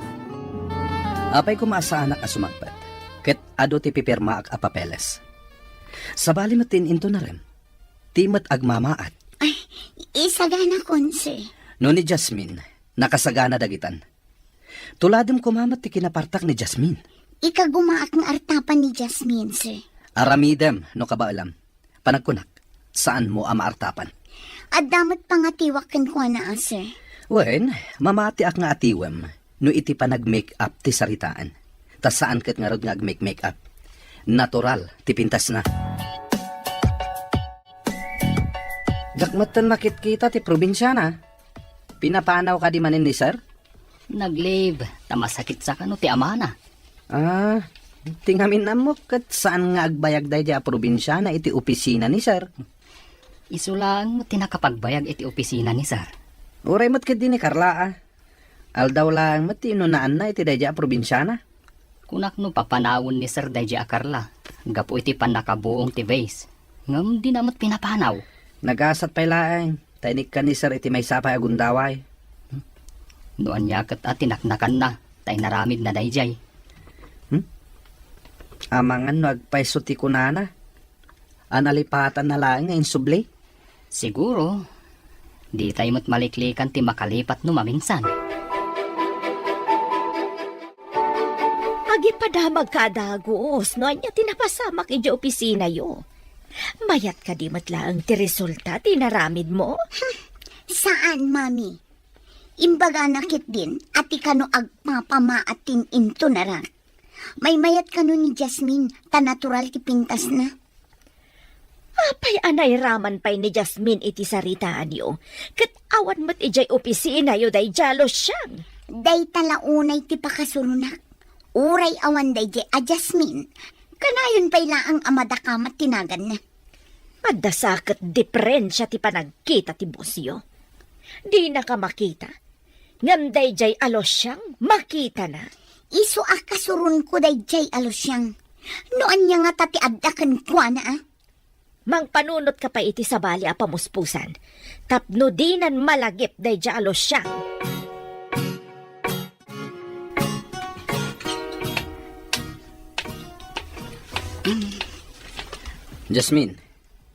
Apay koma a saanak a sumangpet, ket adu ti pipirmaak a papeles. Sabali met ti in-intonarem, ti met agmamaat. Ay, isagana, Konse. No ni Jasmine, nakasagana dagitan. Tuladem koma met ti kinapartak ni Jasmine. Ikagumaak nga artapan ni Jasmine, sir. Aramidem no kabaelam. Panagkunak, saanmo a maartapan. Adda met pangatiwak kenkuana, a, sir. Wen, mamatiak nga atiwem no iti panag-make-up ti saritaan. Ta saan ket ngarud nga ag-make-make-up. Natural ti pintasna. Dakmetten makitkita ti probinsiana. Pinapanaw kadi manen ni sir? Nag-leave, ta masakit sa kano ti amana. Ah, ti ngamin ammok ket saan nga agbayag daydiay a probinsiana iti opisina ni sir. Isu laeng met ti nakapagbayag iti opisina ni sir. Uray met ketdi ni Carla, a. Aldaw laeng met ti inunaanna iti daydiay a probinsiana. Kunak no papanawen ni sir daydiay a Carla, gapu iti pannakabuong ti vase. Ngem dina met pinapanaw. Nagasat pay laeng, ta inikkan ni sir iti maysa pay a gundaway. No ania ket a tinaknakanna, ta inaramidna daydiay. Hmm? Amangan no agpayso ti kunana. A nalipatanna laeng nga insubli? Siguro, ditay met maliklikan ti makalipat no maminsan. Agipadamagka a dagus no ania ti napasamak idiay opisinayo. Mayat kadi met laeng ti resulta ti inaramidmo? Saan, Mami. Imbagana ketdin a ti kano agpapamaat ti in-intonarak. Maymayat kano ni Jasmine, ta natural ti pintasna. Apay a nairaman pay ni Jasmine iti saritaanyo, ket awan met idiay opisinayo daydiay a Luciang? Dayta la unay ti pakasuronak. Uray awan daydiay a Jasmine, kanayon pay laeng a madakamat ti naganna. Adda sa ket diperensia ti panagkita ti bosyo. Dinaka makita, ngem daydiay a Luciang makitana. Isu a kasuronko daydiay a Luciang. No ania ngata ti adda kenkuana, a? Mangpanunotka pay iti sabali a pamuspusan tapno dinan malagip daydiay a Luciang. Jasmine,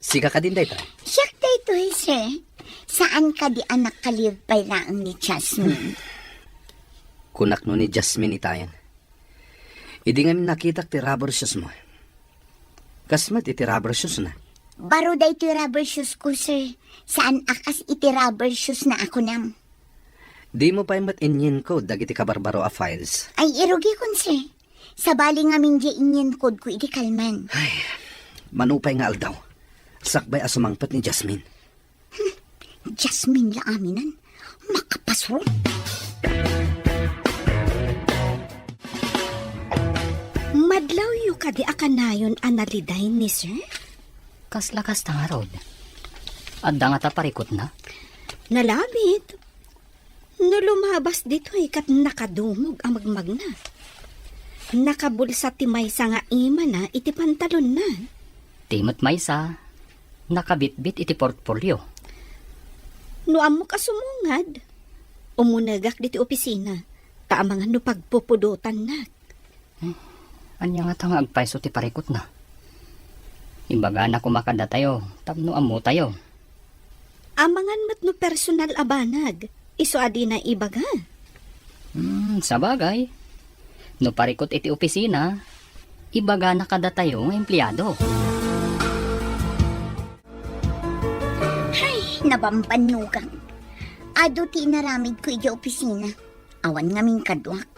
sika kadin dayta? Siak daytoy, sir. Saan kadi a nakaliw pay laeng ni Jasmine? Kunak no ni Jasmine itayen. Idi ngamin nakitak ti rubber shoes mo. Kas met iti rubber shoes na. Baro daytoy rubber shoes ko, sir. Saan a kas iti rubber shoes na a kunam. Di mo pay met inyinkod dagiti kabarbaro a files. Ay, irugikon, sir. Sabali ngamin diay inyinkod ko idi kalman. Ay, manupay nga aldaw. Sakbay a sumangpet ni Jasmine. Hmm, Jasmine la aminan. Makapasro. Madlawyo kadi a kanayon a naliday ni sir? Kasla kasta ngarud. Adda ngata parikutna? Nalabit. No lumabas ditoy ket nakadumog a magmagna. Nakabulsa ti maysa nga imana iti pantalonna. Ti met maysa, nakabitbit iti portfolio. No ammok a sumungad, umunegak ditoy opisina, ta amangan no pagpupudotannak. Hmm, ania ngata nga agpayso ti parikutna? Ibagana koma kadatayo tapno ammotayo. Amangan met no personal a banag, isu a dina ibaga. Hmm, sabagay. No parikut iti opisina, ibagana kadatayo nga empleado. Ay, nabambannugang. Adu ti inaramidko idiay opisina. awan ngamin kaduak.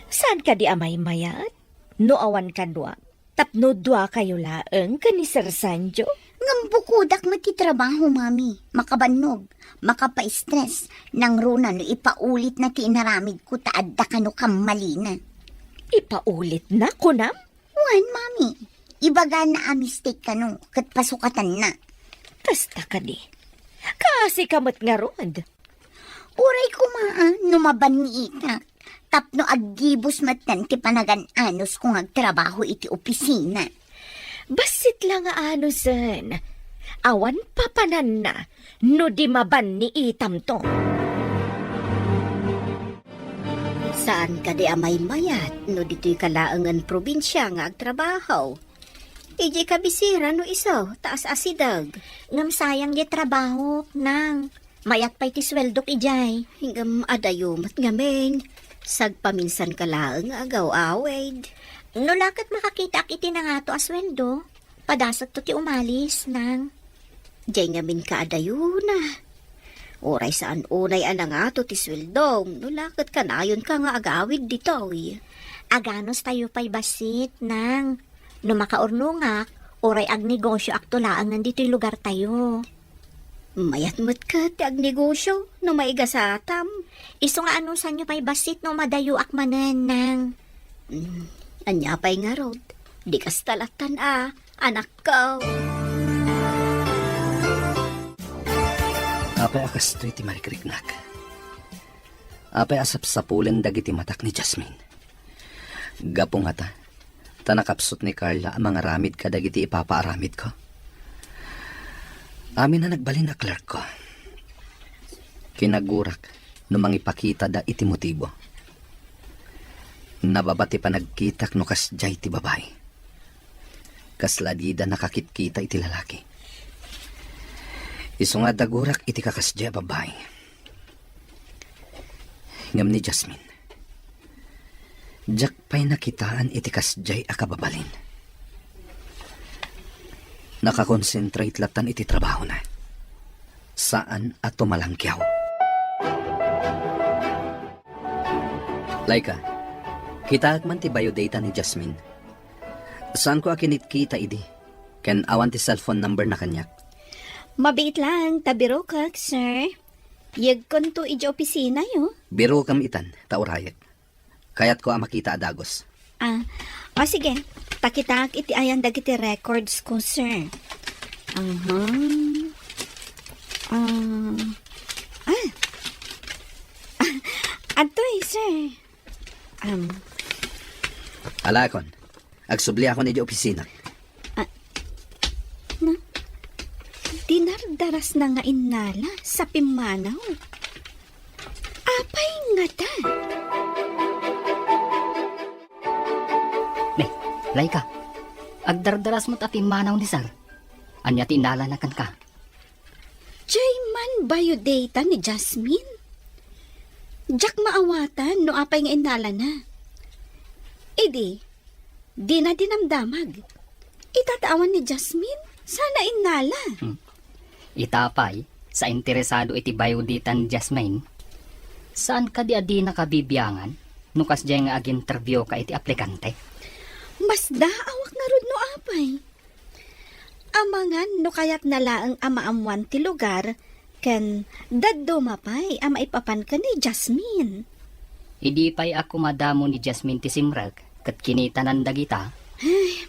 Saan kadi a maymayat? No awan kaduak, tapno duakayo laeng ken ni Sir Sancho? Ngem bukodak met ti trabaho, Mami. Makabannog, makapaistres, nangruna no ipaulitna ti inaramidko ta adda kano kammalina. Ipaulitna, kunam? Wen, Mami. Ibagana a mistake kano, ket pasukatanna. Kasta kadi. Kaasi ka met ngarud. Uray koma, a, no mabanniitak, tapno aggibus metten ti panagan-anusko nga agtrabaho iti opisina. Bassit la nga anusen. Awan papananna no di mabanniitamto. Saan kadi a maymayat no ditoy ka laengen probinsia nga agtrabaho? Idiay kabisera no isu, ta as-asideg. Ngem sayang diay trabahok, nang. Mayat pay ti sueldok idiay. Ngem adayo met ngamin. Sagpaminsan ka laeng nga agaw-awid. No la ket makakitaak iti nangato a sueldo, padasakto ti umalis, nang. Diay ngamin kaadayona. Uray saan unay a nangato ti sueldom, no la ket kanayonka nga agawid ditoy. Aganustayo pay bassit, nang. No makaurnongak, uray agnegosioakto laengen ditoy lugartayo. Mayat met ket ti agnegosio no maigasatam. Isu nga anusanyo pay bassit no madayoak manen, nang. Mm, ania pay ngarud? Di kasta lattan a, anakko. Apay a kastoy ti marikriknak? Apay a sapsapulen dagiti matak ni Jasmine? Gapu ngata, ta nakapsut ni Carla a mangaramid kadagiti ipapaaramidko. Amin a nagbalin a clerkko. Kinagurak no mangipakitada iti motibo. Nababa ti panagkitak no kasdiay ti babai. Kasla dida nakakitkita iti lalaki. Isu nga dagurak iti kakasdiay a babai. Ngem ni Jasmine, diak pay nakitaan iti kasdiay a kababalin. Nakakonsentrate lattan iti trabahona. Saan a tumalangkiaw. Laika, kitaek man ti biodata ni Jasmine. Saanko a kinitkita idi, ken awan ti cellphone number na kaniak. Mabiit laeng ta birokek, sir. Yegkonto idiay opisinayo. Birokem itan, ta urayek. Kayatko a makita a dagus. Ah, o sige. Pakitaak iti ayan dagiti records ko, sir. Aha. Ah. Ah. Adtoy, sir. Um. Alakon. Agsubliakon idiay opisina. Ah, na, dinardarasna nga innala sa pimmanaw. Apay ngata? Ne, Laika, agdardaras met a pimmanaw ni Sir. Ania ti innalana kenka? Diay man biodata ni Jasmine? Diak maawatan no apay nga innalana. Idi, dina dinamdamag. Ita ta awan ni Jasmine, saan a innala. Hmm. Ita pay, sa interesado iti biodata ni Jasmine, saan kadi a dinaka bibiangan no kasdiay nga aginterviewka iti aplikante? Masdaawak ngarud no apay. Amangan no kayatna laeng a maammuan ti lugar, ken dadduma pay a maipapan ken ni Jasmine. Idi pay a kumadamo ni Jasmine ti simrek ket kinitanan dagita. Ay,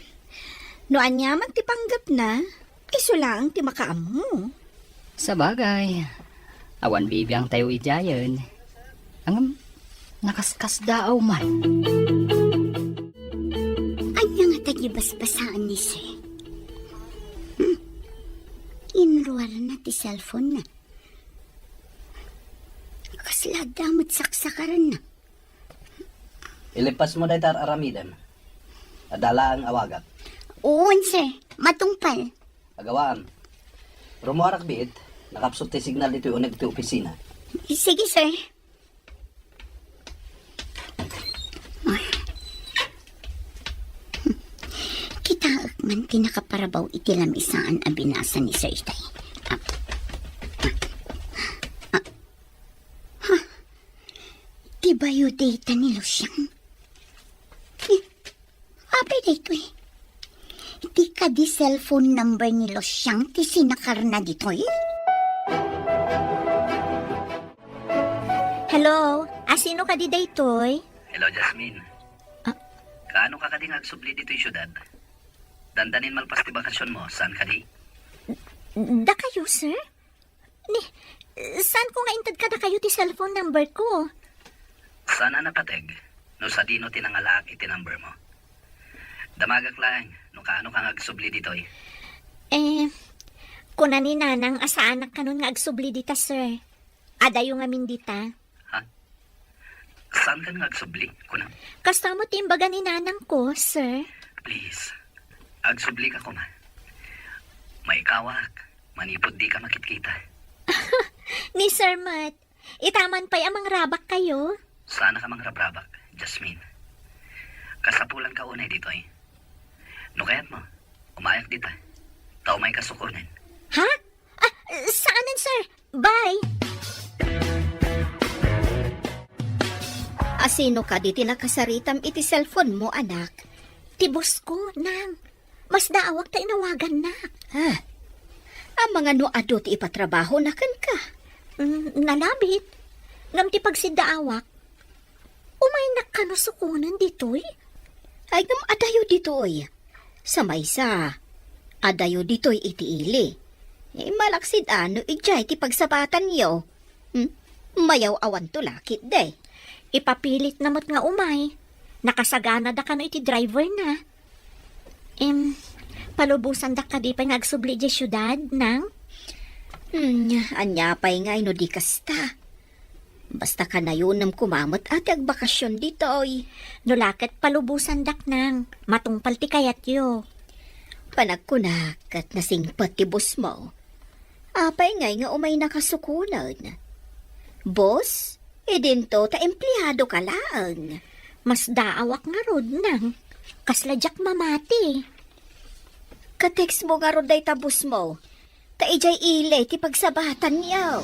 no aniaman ti panggepna, isu laeng ti makaammo. Sabagay, awan bibiangtayo idiayen. Ngem, nakaskasdaaw man. Ania ngata ti basbasaan ni Sir? Hmm. Inruarna ti cellphone-na. Kasla adda met saksakaranna. Ilipasmo dayta ar-aramidem. Adda laeng awagak. Wen, sir. Matungpal. Agawam. Rummuarak biit, nakapsut ti signal ditoy uneg ti opisina. Sige, sir. Kitaek man ti nakaparabaw iti lamisaan a binasa ni Sir itay. Ah. Ah. Ah. Ha? Biodata ni Lucian? Eh, apay daytoy? Di kadi cellphone number ni Lucian ti sinakarna ditoy? Hello, asino kadi daytoy? Hello, Jasmine. Ah. Kaano ka kadi nga agsubli ditoy siudad? Dandanin malpas ti bakasionmo, saan kadi? Dakayo, sir? Ni, saan ko nga inted kadakayo ti cellphone number ko? Saan a napateg no sadino ti nangalaak iti number mo. Damagak laeng no kaano ka nga agsubli ditoy. Eh, kuna ni Nanang a saanak kanon nga agsubli dita, sir. Adayo ngamin dita. Ha? Saan ka nga agsubli, kuna? Kasta mo ti imbaga ni Nanang ko, sir. Please, agsubli ka koma. Maikawak, manipud di ka makitkita. Ni Sir Matt, itaman pay a mangrabak kayo? Saan ka mangrabrabak, Jasmine. Kasapulan ka unay ditoy. No kayat mo, umayak dita. Ta umay ka sukonen. Ha? Ah, saanen, sir. Bye. Asino kadi ti nakasaritam iti cellphone mo, anak? Ti boss ko, nang. Masdaawak ta inawagannak. Ah. Amangan no adu ti ipatrabahona kenka? Mm, nalabit. Ngem ti pagsiddaawak, umaynak kano sukonen ditoy? Ay, ngem adayo ditoy. Sa maysa, adayo ditoy iti ili. Eh, malaksid a no idiay ti pagsabatanyo. Hmm? Mayaw-awanto la ketdi. Ipapilitna met nga umay. Nakasaganada kano iti driver na. Em, palubosandak kadi pay nga agsubli idiay siudad, nang? Hmm, ania pay ngay no di kasta? Basta kanayonem koma met a ti agbakasion ditoy. No la ket palubosandak, nang, matungpal ti kayatyo. Panagkunak ket nasingpet ti boss mo. Apay ngay nga umaynaka sukonen? Boss, idinto ta empleado ka laeng. Masdaawak ngarud, nang. Kasla diak mamati. Ka-text mo ngarud dayta boss mo. Ta idiay ili ti pagsabatanyo.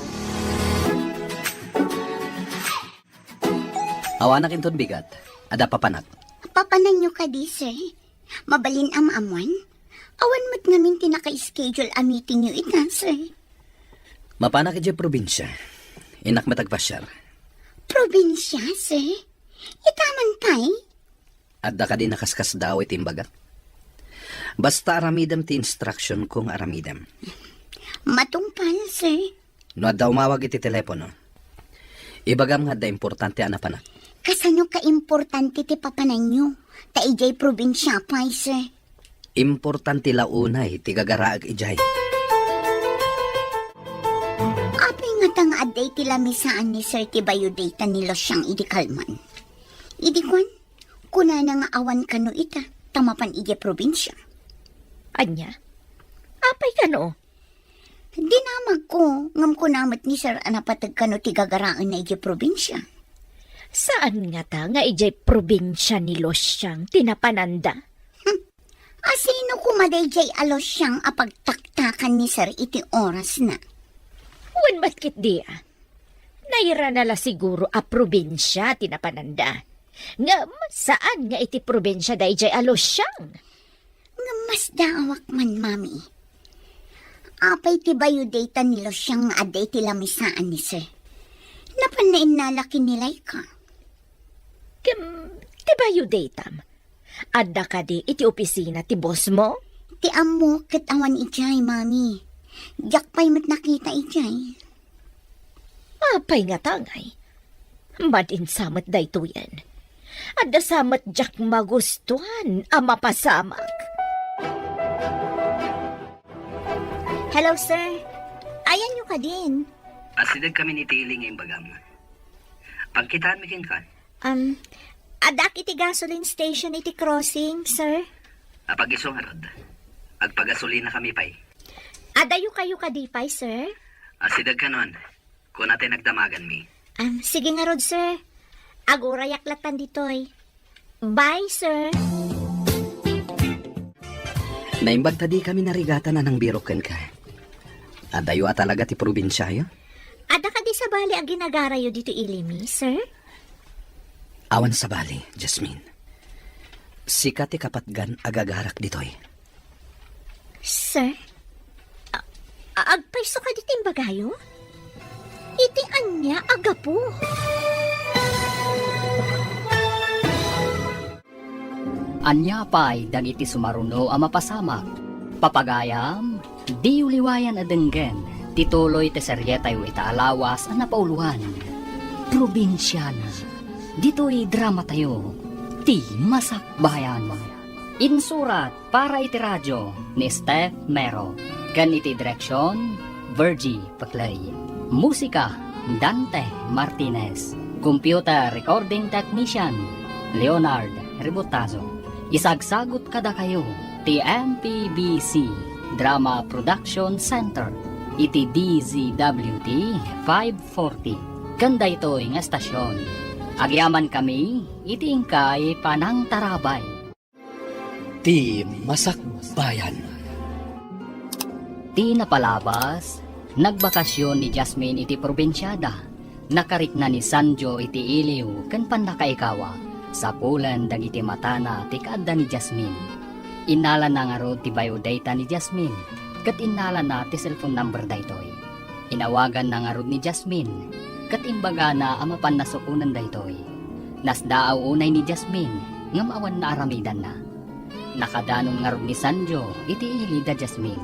Awanak inton bigat. Adda papanak. Papananyo kadi, sir? Mabalin a maammoan? Awan met ngamin ti naka-schedule a meetingyo ita, sir. Mapanak idiay probinsia. Innak met agpasiar. Probinsia, sir? Ita man pay? Adda kadi nakaskasdaaw iti imbagak? Basta aramidem ti instruction ko nga aramidem. Matungpal, sir. No adda umawag iti telepono, ibagam nga adda importante a napanak. Kasano kaimportante ti papananyo? Ta idiay probinsia pay, sir. Importante la unay ti gagaraek idiay. Apay ngata nga adda iti lamisaan ni sir ti biodata ni Lucian idi kalman? Idi kuan, kunana nga awan kano ita, ta mapan idiay probinsia. Ania? Apay kano? Dinamagko, ngem kuna met ni sir a napateg kano ti gagaraenna idiay probinsia. Saan ngata nga idiay probinsia ni Lucian ti napananda? Hmm. Asino koma daydiay a Lucian a pagtaktakan ni sir iti orasna? Wen met ketdi a. Nairana la siguro a probinsia ti napananda. Ngem saan nga iti probinsia daydiay a Lucian. Ngem masdaawak man, Mami. Apay ti biodata ni Lucian nga adda iti lamisaan ni sir? Napanna innala ken ni Laika. Ken ti biodatam, adda kadi iti opisina ti boss mo? Ti ammok ket awan idiay, Mami. Diak pay met nakita idiay. Apay ngata ngay? Madin sa met daytoyen. Adda sa met diak magustuan a mapasamak. Hello, sir. Ayanyo kadin? Asideg kami ni Tili nga imbagam. Pagkitaanmi kenka. Um, addaak iti gasoline station iti crossing, sir. Apag-isu ngarud. Agpagasolina kami pay. Adayo kayo kadi pay, sir? Asideg kanon. Kuna ti nagdamaganmi. Um, sige ngarud, sir. Agurayak latan ditoy. Bye, sir. Naimbag ta di kami narigatan a nangbirok kenka. Adayo a talaga ti probinsiayo? Adda kadi sabali a ginagarayo ditoy ilimi, sir? Awan sabali, Jasmine. Sika ti kapatgan a gagarak ditoy. Sir? A-, a-, agpayso kadi ti imbagayo? Iti ania a gapu? Ania pay dagiti sumaruno a mapasamak? Papagayam, diyo liwayan a denggen ti tuloy ti serietayo ita a lawas a napauluan, Probinsiana. Ditoy dramatayo, Ti Masakbayan. Insurat para iti radio ni Steph Mero, ken iti direksion, Virgie Peclay. Musika, Dante Martinez. Computer recording technician, Leonard Ributazo. Isagsagut kadakayo ti M P B C Drama Production Center iti D Z W T five forty. Ken daytoy nga estasion, agyamankami iti inkay panangtarabay. Ti Masakbayan. Ti napalabas, nagbakasyon ni Jasmine iti probinsiada. Nakarikna ni Sanjo iti iliw ken pannakaikawa. Sapulen dagiti matana ti kaadda ni Jasmine. Innalana ngarud ti bio data ni Jasmine, ket innalana ti cellphone number daytoy. Inawaganna ngarud ni Jasmine, ket imbagana a mapanna sukonen daytoy. Nasdaaw unay ni Jasmine, ngem awan naaramidanna. Nakadanon ngarud ni Sanjo iti ili da Jasmine.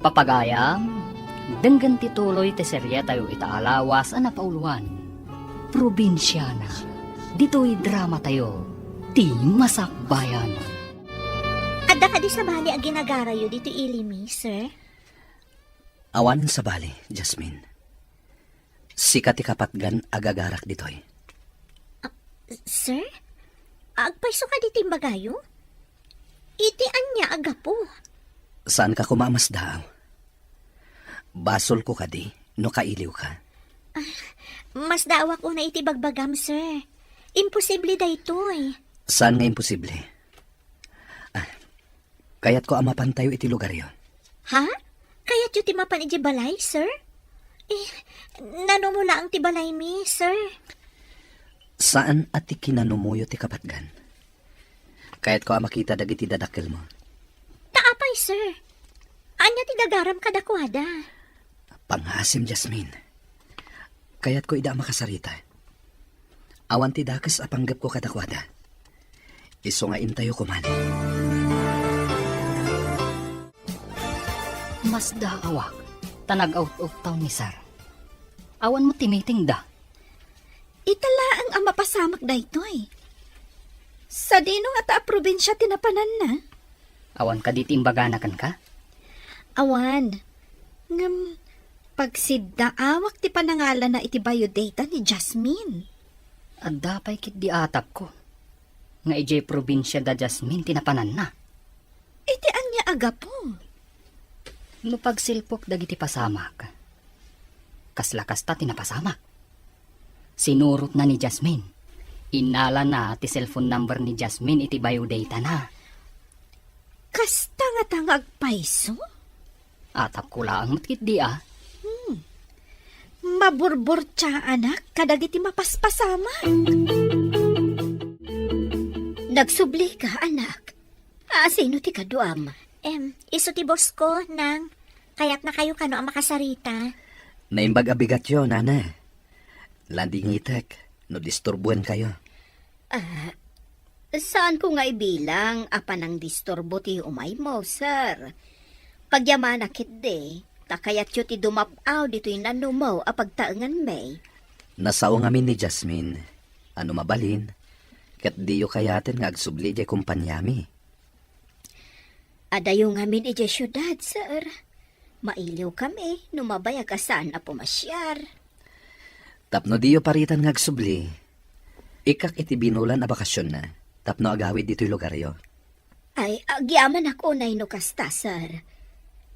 Papagayam, denggen ti tuloy ti serietayo ita a lawas a napauluan, Probinsiana. Ditoy dramatayo, Ti Masakbayan. Adda kadi sabali a ginagarayo ditoy ili mi, sir? Awan sabali, Jasmine. Sika ti kapatgan a gagarak ditoy. Ah, sir? Agpayso kadi ti imbagayo? Iti ania a gapu? Saanka koma a masdaaw? Basolko kadi no kailiwka? Ah, masdaawak unay iti bagbagam, sir. Imposible daytoy. Saan nga imposible? Ah, kayatko a mapantayo iti lugaryo. Ha? Kayatyo ti mapan idiay balay, sir? Eh, nanumo laeng ti balaymi, sir. Saan a ti kinanumoyo ti kapatgan. Kayatko a makita dagiti dadakkelmo. Ta apay, sir? Ania ti gagaram kadakuada? Pangngaasim, Jasmine. Kayatko ida a makasarita. Awan ti dakes a panggepko kadakuada. Isu nga intayo koman. Masdaawak, ta nag-out of town ni Sir. Awan met ti meeting da. Ita laeng a mapasamak daytoy. Sadino ngata a probinsia ti napananna? Awan kadi ti imbagana kenka? Awan. Ngem, pagsiddaawak ti panangalana iti biodata ni Jasmine. Adda pay ketdi atapko nga idiay probinsia da Jasmine ti napananna. Iti ania a gapu? No pagsilpok dagiti pasamak, kasla kasta ti napasamak. Sinurotna ni Jasmine. Innalana ti cellphone number ni Jasmine iti biodatana. Kasta ngata nga agpayso? Atapko laeng met ketdi a. Hmm. Maburburtiaanak kadagiti mapaspasamak. Nagsublika, anak. A, sino ti kaduam? Em, isu ti boss ko, Nang. Kayatnakayo kano a makasarita? Naimbag a bigatyo, Nana. Landingitek no disturbuenkayo. Ah, saanko nga ibilang a panangdisturbo ti umaymo, sir. Pagyamanak ketdi, ta kayatyo ti dumap-aw ditoy nanumo a pagtaenganmi. Nasao ngamin ni Jasmine a no mabalin, ket diyo kayaten nga agsubli idiay kompaniami. Adayo ngamin idiay siudad, sir. Mailiwkami no mabayag a saan a pumasiar. Tapno diyo paritan nga agsubli, ikkak iti binulan a bakasionna tapno agawid ditoy lugaryo. Ay, agyamanak unay no kasta, sir.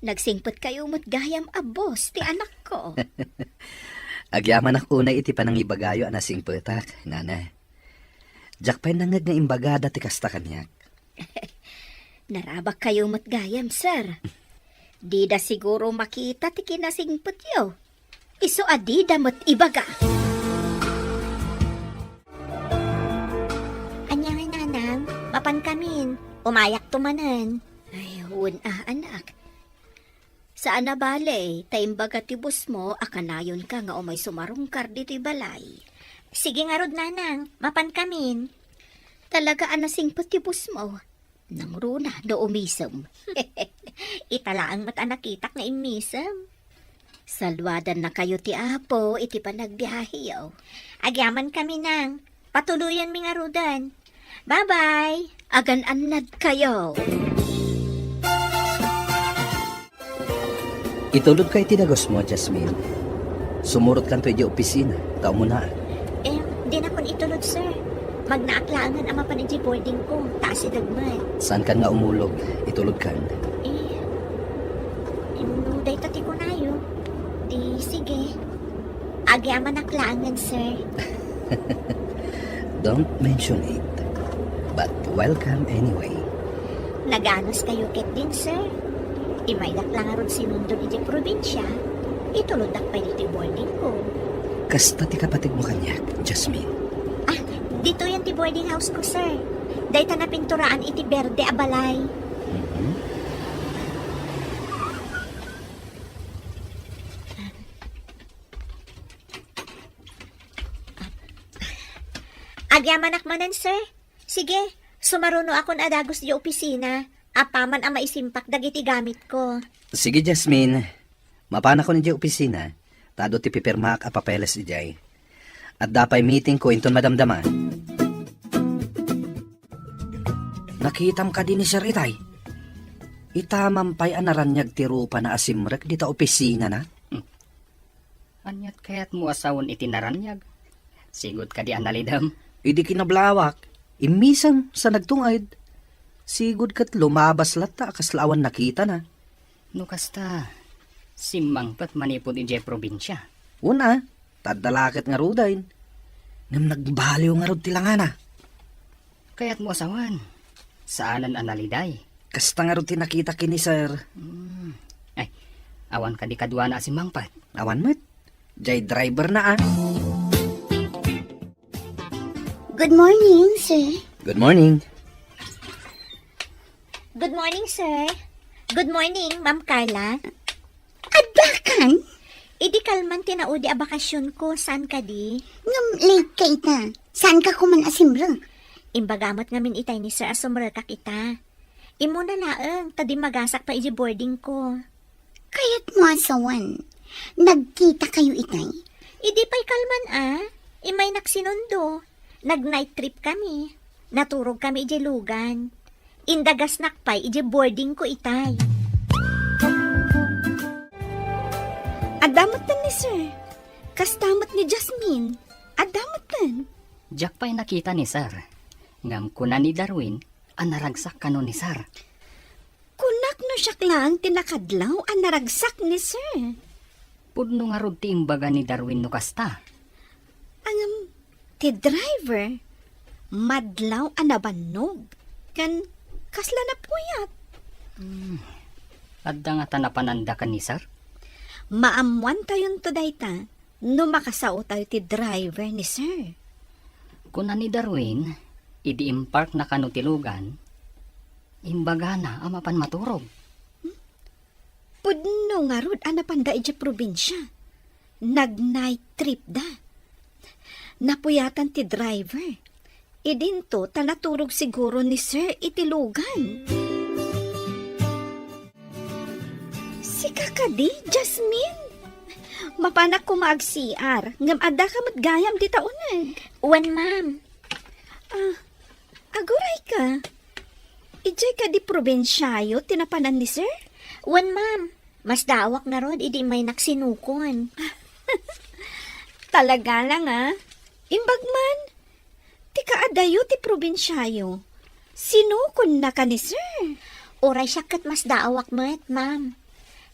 Nagsingpetkayo met gayam a boss ti anakko. Agyamanak unay iti panangibagayo a nasingpetak, Nana. Diak pay nangngeg nga imbagada ti kasta kaniak. Narabakkayo met gayam, sir. Dida siguro makita ti kinasingpetyo. Isu a dida met ibaga. Pankamin, umayakto manen. Ay, wen a, anak. Saan a bale, ta imbaga ti bosmo a kanayonka nga umay sumarungkar ditoy balay. Sige ngarud, nanang, mapankamin. Talaga a nasingpet ti bosmo. Nangruna no umisem. Ita laeng met a nakitak nga immisem. Saluadannakayo ti Apo iti panagbiaheyo. Agyamankami, nang. Patuloyenmi ngaruden. Bye-bye! Agan-annadkayo! Itulodka iti dagusmo, Jasmine. Sumurotkanto idiay opisina, ta umunaak. Em, dinakon itulod, sir. Magnaak laengen a mapan idiay boarding ko, ta asideg met. Saankan nga umulog, itulodkan. Eh, em, no dayta ti kunayo, di sige. Agyamanak laengen, sir. Don't mention it. But welcome anyway. Naganuskayo ketdin, sir. Imaydak la ngarud sinundon idiay probinsia, ituloddak pay ditoy boarding ko. Kasta ti kapateg mo kaniak, Jasmine. Ah, ditoyen ti boarding house ko, sir. Dayta napinturaan iti berde a balay. Mhm. Agyamanak manen, sir. Sige, sumarunoakon a dagus idiay opisina, apaman a maisimpak dagiti gamitko. Sige, Jasmine. Mapanakon idiay opisina, ta adu ti pipirmaak a papeles idiay. Adda pay meetingko inton madamdama. Nakitam kadi ni Sir itay? Itamam pay a naraniag ti rupana a simrek dita opisinana. Aniat kayatmo a sawen iti naraniag? Sigud kadi a nalidem? Idi kinablawak, immisem sa nagtunged. Sigud ket lumabas latta a kasla awan nakitana. No kasta, simmangpet manipud idiay probinsia. Wen a, ta adda la ket ngaruden. Ngem nagbaliw ngarud ti langana. Kayatmo a sawen, saanen a naliday. Kasta ngarud ti nakita ken ni Sir. Hmm. Ay, awan kadi kaduana a simmangpet? Awan met. Jay driver na, ah. Good morning, sir. Good morning. Good morning, sir. Good morning, Ma'am Carla. Addakan? Idi kalman ti naudi a bakasionko, saan kadi? Ngem late ka ita. Saan ka kuman a simrek? Imbaga met ngamin itay ni Sir a sumrekak ita. Immuna laeng, ta dimmagasak pay idiay boarding ko. Kayatmo a sawen, nagkita kayo itay? Idi pay kalman a, imaynak sinundo. Nag-night trip kami. Naturog kami idiay lugan. Indagasnak pay idiay boarding ko itay. Adda metten ni Sir. Kasta met ni Jasmine. Adda metten. Diak pay nakita ni Sir. Ngem kuna ni Darwin a naragsak kano ni Sir. Kunak no siak laeng ti nakadlaw a naragsak ni Sir. Pudno ngarud ti imbaga ni Darwin no kasta. Ngem, ti driver, madlaw a nabannog, ken kasla napuyat. Hmm. Adda ngata napananda ken ni Sir? Maammoantayonto dayta no makasaotayo ti driver ni Sir. Kuna ni Darwin, idi imparkna kano ti lugan, imbagana a mapan maturog. Hmm? Pudno ngarud a napanda idiay probinsia. Nag-night trip da. Napuyatan ti driver. Idinto ta naturog siguro ni Sir iti lugan. Sika kadi, Jasmine? Mapanak koma ag-C R, ngem addaka met gayam dita uneg. Wen, ma'am. Ah, aguray ka. Idiay kadi probinsiayo ti napanan ni Sir? Wen, ma'am. Masdaawak ngarud idi immaynak sinukon. Talaga lang, ah. Imbag man, ti kaadayo ti probinsiayo. Sinukonnaka ni Sir? Uray siak ket masdaawak met, ma'am.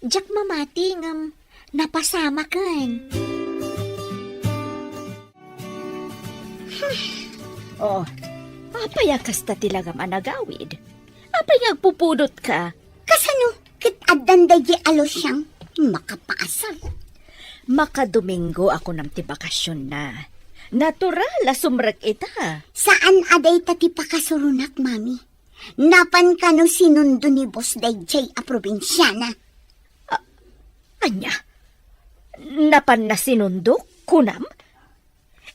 Diak mamati ngem napasamaken. Oh, apay a kasta ti langam a nagawid? Apay nga agpupudotka? Kasano ket addan daydiay a Luciang makapaasar? Makadomingo a kunam ti bakasionna. Natural a sumrek ita. Saan a dayta ti pakasuronak, Mami. Napan kano sinundo ni boss daydiay a probinsiana? A-, ania? Napan na sinundo, kunam?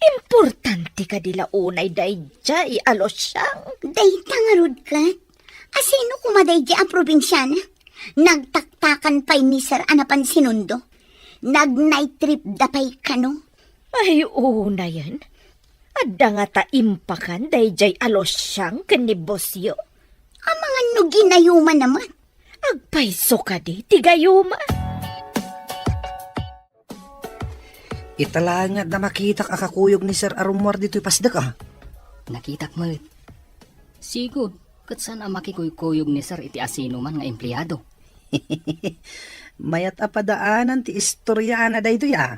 Importante kadi la unay daydiay a Luciang? Dayta ngarud ket. Asino koma daydiay a probinsiana? Nagtaktakan pay ni Sir a napan sinundo. Nag-night trip da pay kano. Ay, unayen. Adda ngata impakan daydiay a Luciang ken ni bossyo? Amangan no ginayumanna met. Agpayso kadi ti gayuma? Ita laeng nga adda makitak a kakuyog ni Sir a rummuar ditoy pasdek, a. Nakitak met. Sigud, ket saan a makikuykuyog ni Sir iti asinoman nga empleado. Mayat a padaanan ti istoriana daytoy, a.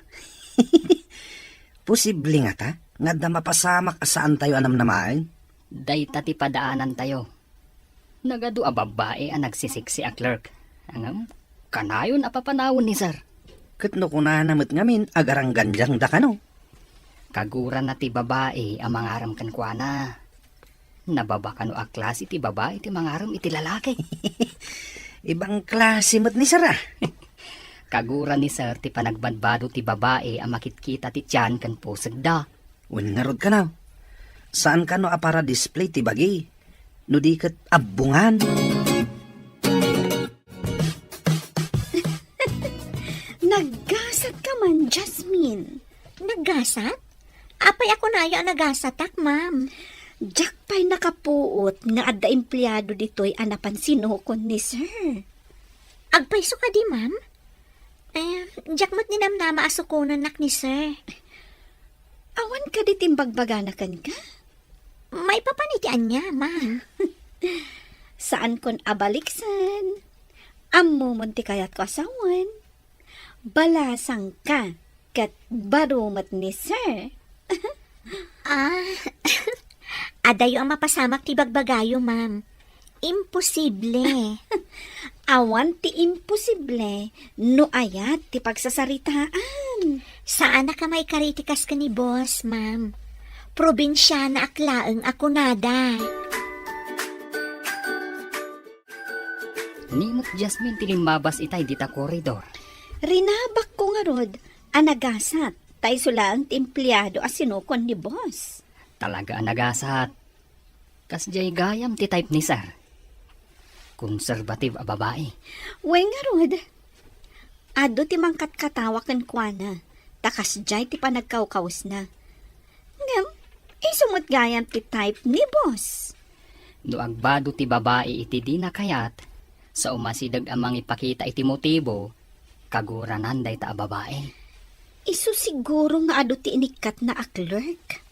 Posible ngata nga adda mapasamak a saantayo a namnamaen? Dayta ti padaanantayo. Nagadu a babbai a nagsisiksi a clerk. Ngem, kanayon a papanawen ni Sir. Ket no kunana met ngamin, agaranggandiangda kano? Kagurana ti babai a mangarem kenkuana. Nababa kano a klase ti babai ti mangarem iti lalaki. Ibang klase met ni Sir, a. Kagura ni Sir ti panagbadbado ti babai a makitkita ti tian ken pusegda. Wen ngarud kano, saan kano a para display ti bagi, no di ket abbongan? Naggasat ka man, Jasmine. Naggasat? Apay a kunayo a nagasatak, ma'am? Diak pay nakapuot nga adda empleado ditoy a napan sinukon ni Sir. Agpayso kadi, ma'am? Eh, diak met ninamnama a sukonennak ni Sir. Awan kadi ti imbagbagana kenka? Maipapan iti ania, ma'am? Saankon a baliksen. Ammomon ti kayatko a sawen. Balasangka ket baro met ni Sir. Ah, adayo a mapasamak ti bagbagayo, ma'am. Imposible. Awan ti imposible no ayat ti pagsasaritaan. Saanak a maikari iti kas ken ni boss, ma'am. Probinsianaak laeng a kunada. Ni met Jasmine ti limmabas itay dita koridor. Rinabakko ngarud a nagasat, ta isu laeng ti empleado a sinukon ni boss. Talaga a nagasat. Kasdiay gayam ti type ni Sir. Conservative a babai. Wen ngarud, adu ti mangkatkatawa kenkuana, ta kasdiay ti panagkawkawesna. Ngem, isu met gayam ti type ni boss. No agbado ti babai iti dina kayat, sa umasideg a mangipakita iti motibo, kaguranan dayta a babai. Isu siguro nga adu ti inikkatna a clerk.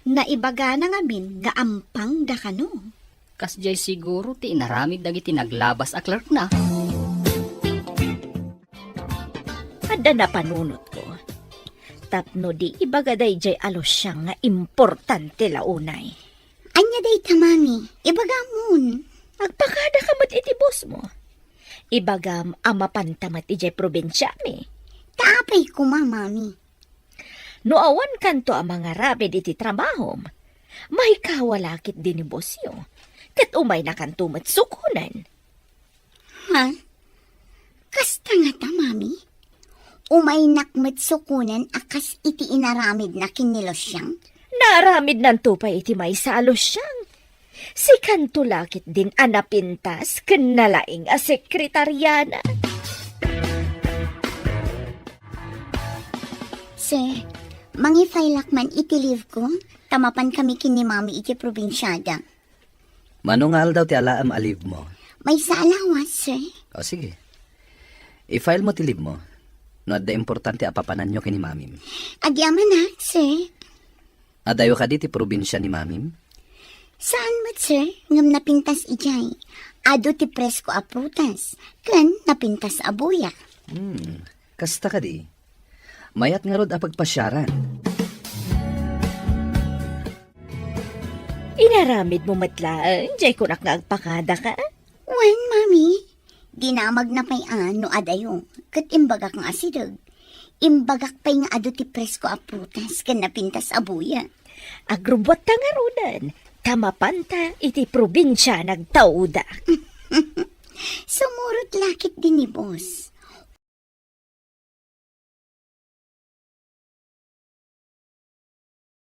Naibagana ngamin nga ampangda kano. Kasdiay siguro ti inaramid dagiti naglabas a clerkna. Adda napanunotko. Tapno di ibaga daydiay a Luciang nga importante la unay. Ania dayta, mami? Ibagamon. Agpakada ka met iti boss mo. Ibagam a mapanta met idiay probinsiami. Ta apay koma, mami? No awan kanto a mangaramid iti trabahom, maikawa la ketdi ni bossyo, ket umayna kanto met sukonen. Ha? Kasta ngata, mami? Umaynak met sukonen a kas iti inaramidna ken ni Luciang? Naaramidnanto pay iti maysa a Luciang. Sikanto la ketdin a napintas ken nalaing a sekretariana. Sir, mangi-file-ak man iti leave ko, ta mapan kami ken ni Mami iti probinsiada. Mano nga aldaw ti alaem a leave mo? Maysa a lawas, sir. O, sige. I-file mo ti leave mo. No adda importante a papananyo ken ni Mamim. Agyamanak, sir. Adayo kadi ti probinsia ni Mamim? Saan met, sir, ngem napintas idiay. Adu ti presko a prutas, ken napintas a buya. Hmm, kasta kadi. Mayat ngarud a pagpasiaran. Inaramid mo met laeng, jay kunak nga agpakada ka? Wen, Mami. Dinamagna pay a no adayo, ket imbagak nga asideg. Imbagak pay nga adu ti presko a prutas ken napintas a buya. Agrubbuatta ngaruden, ta mapanta iti probinsia nagtauda. Sumurot la ketdi ni boss.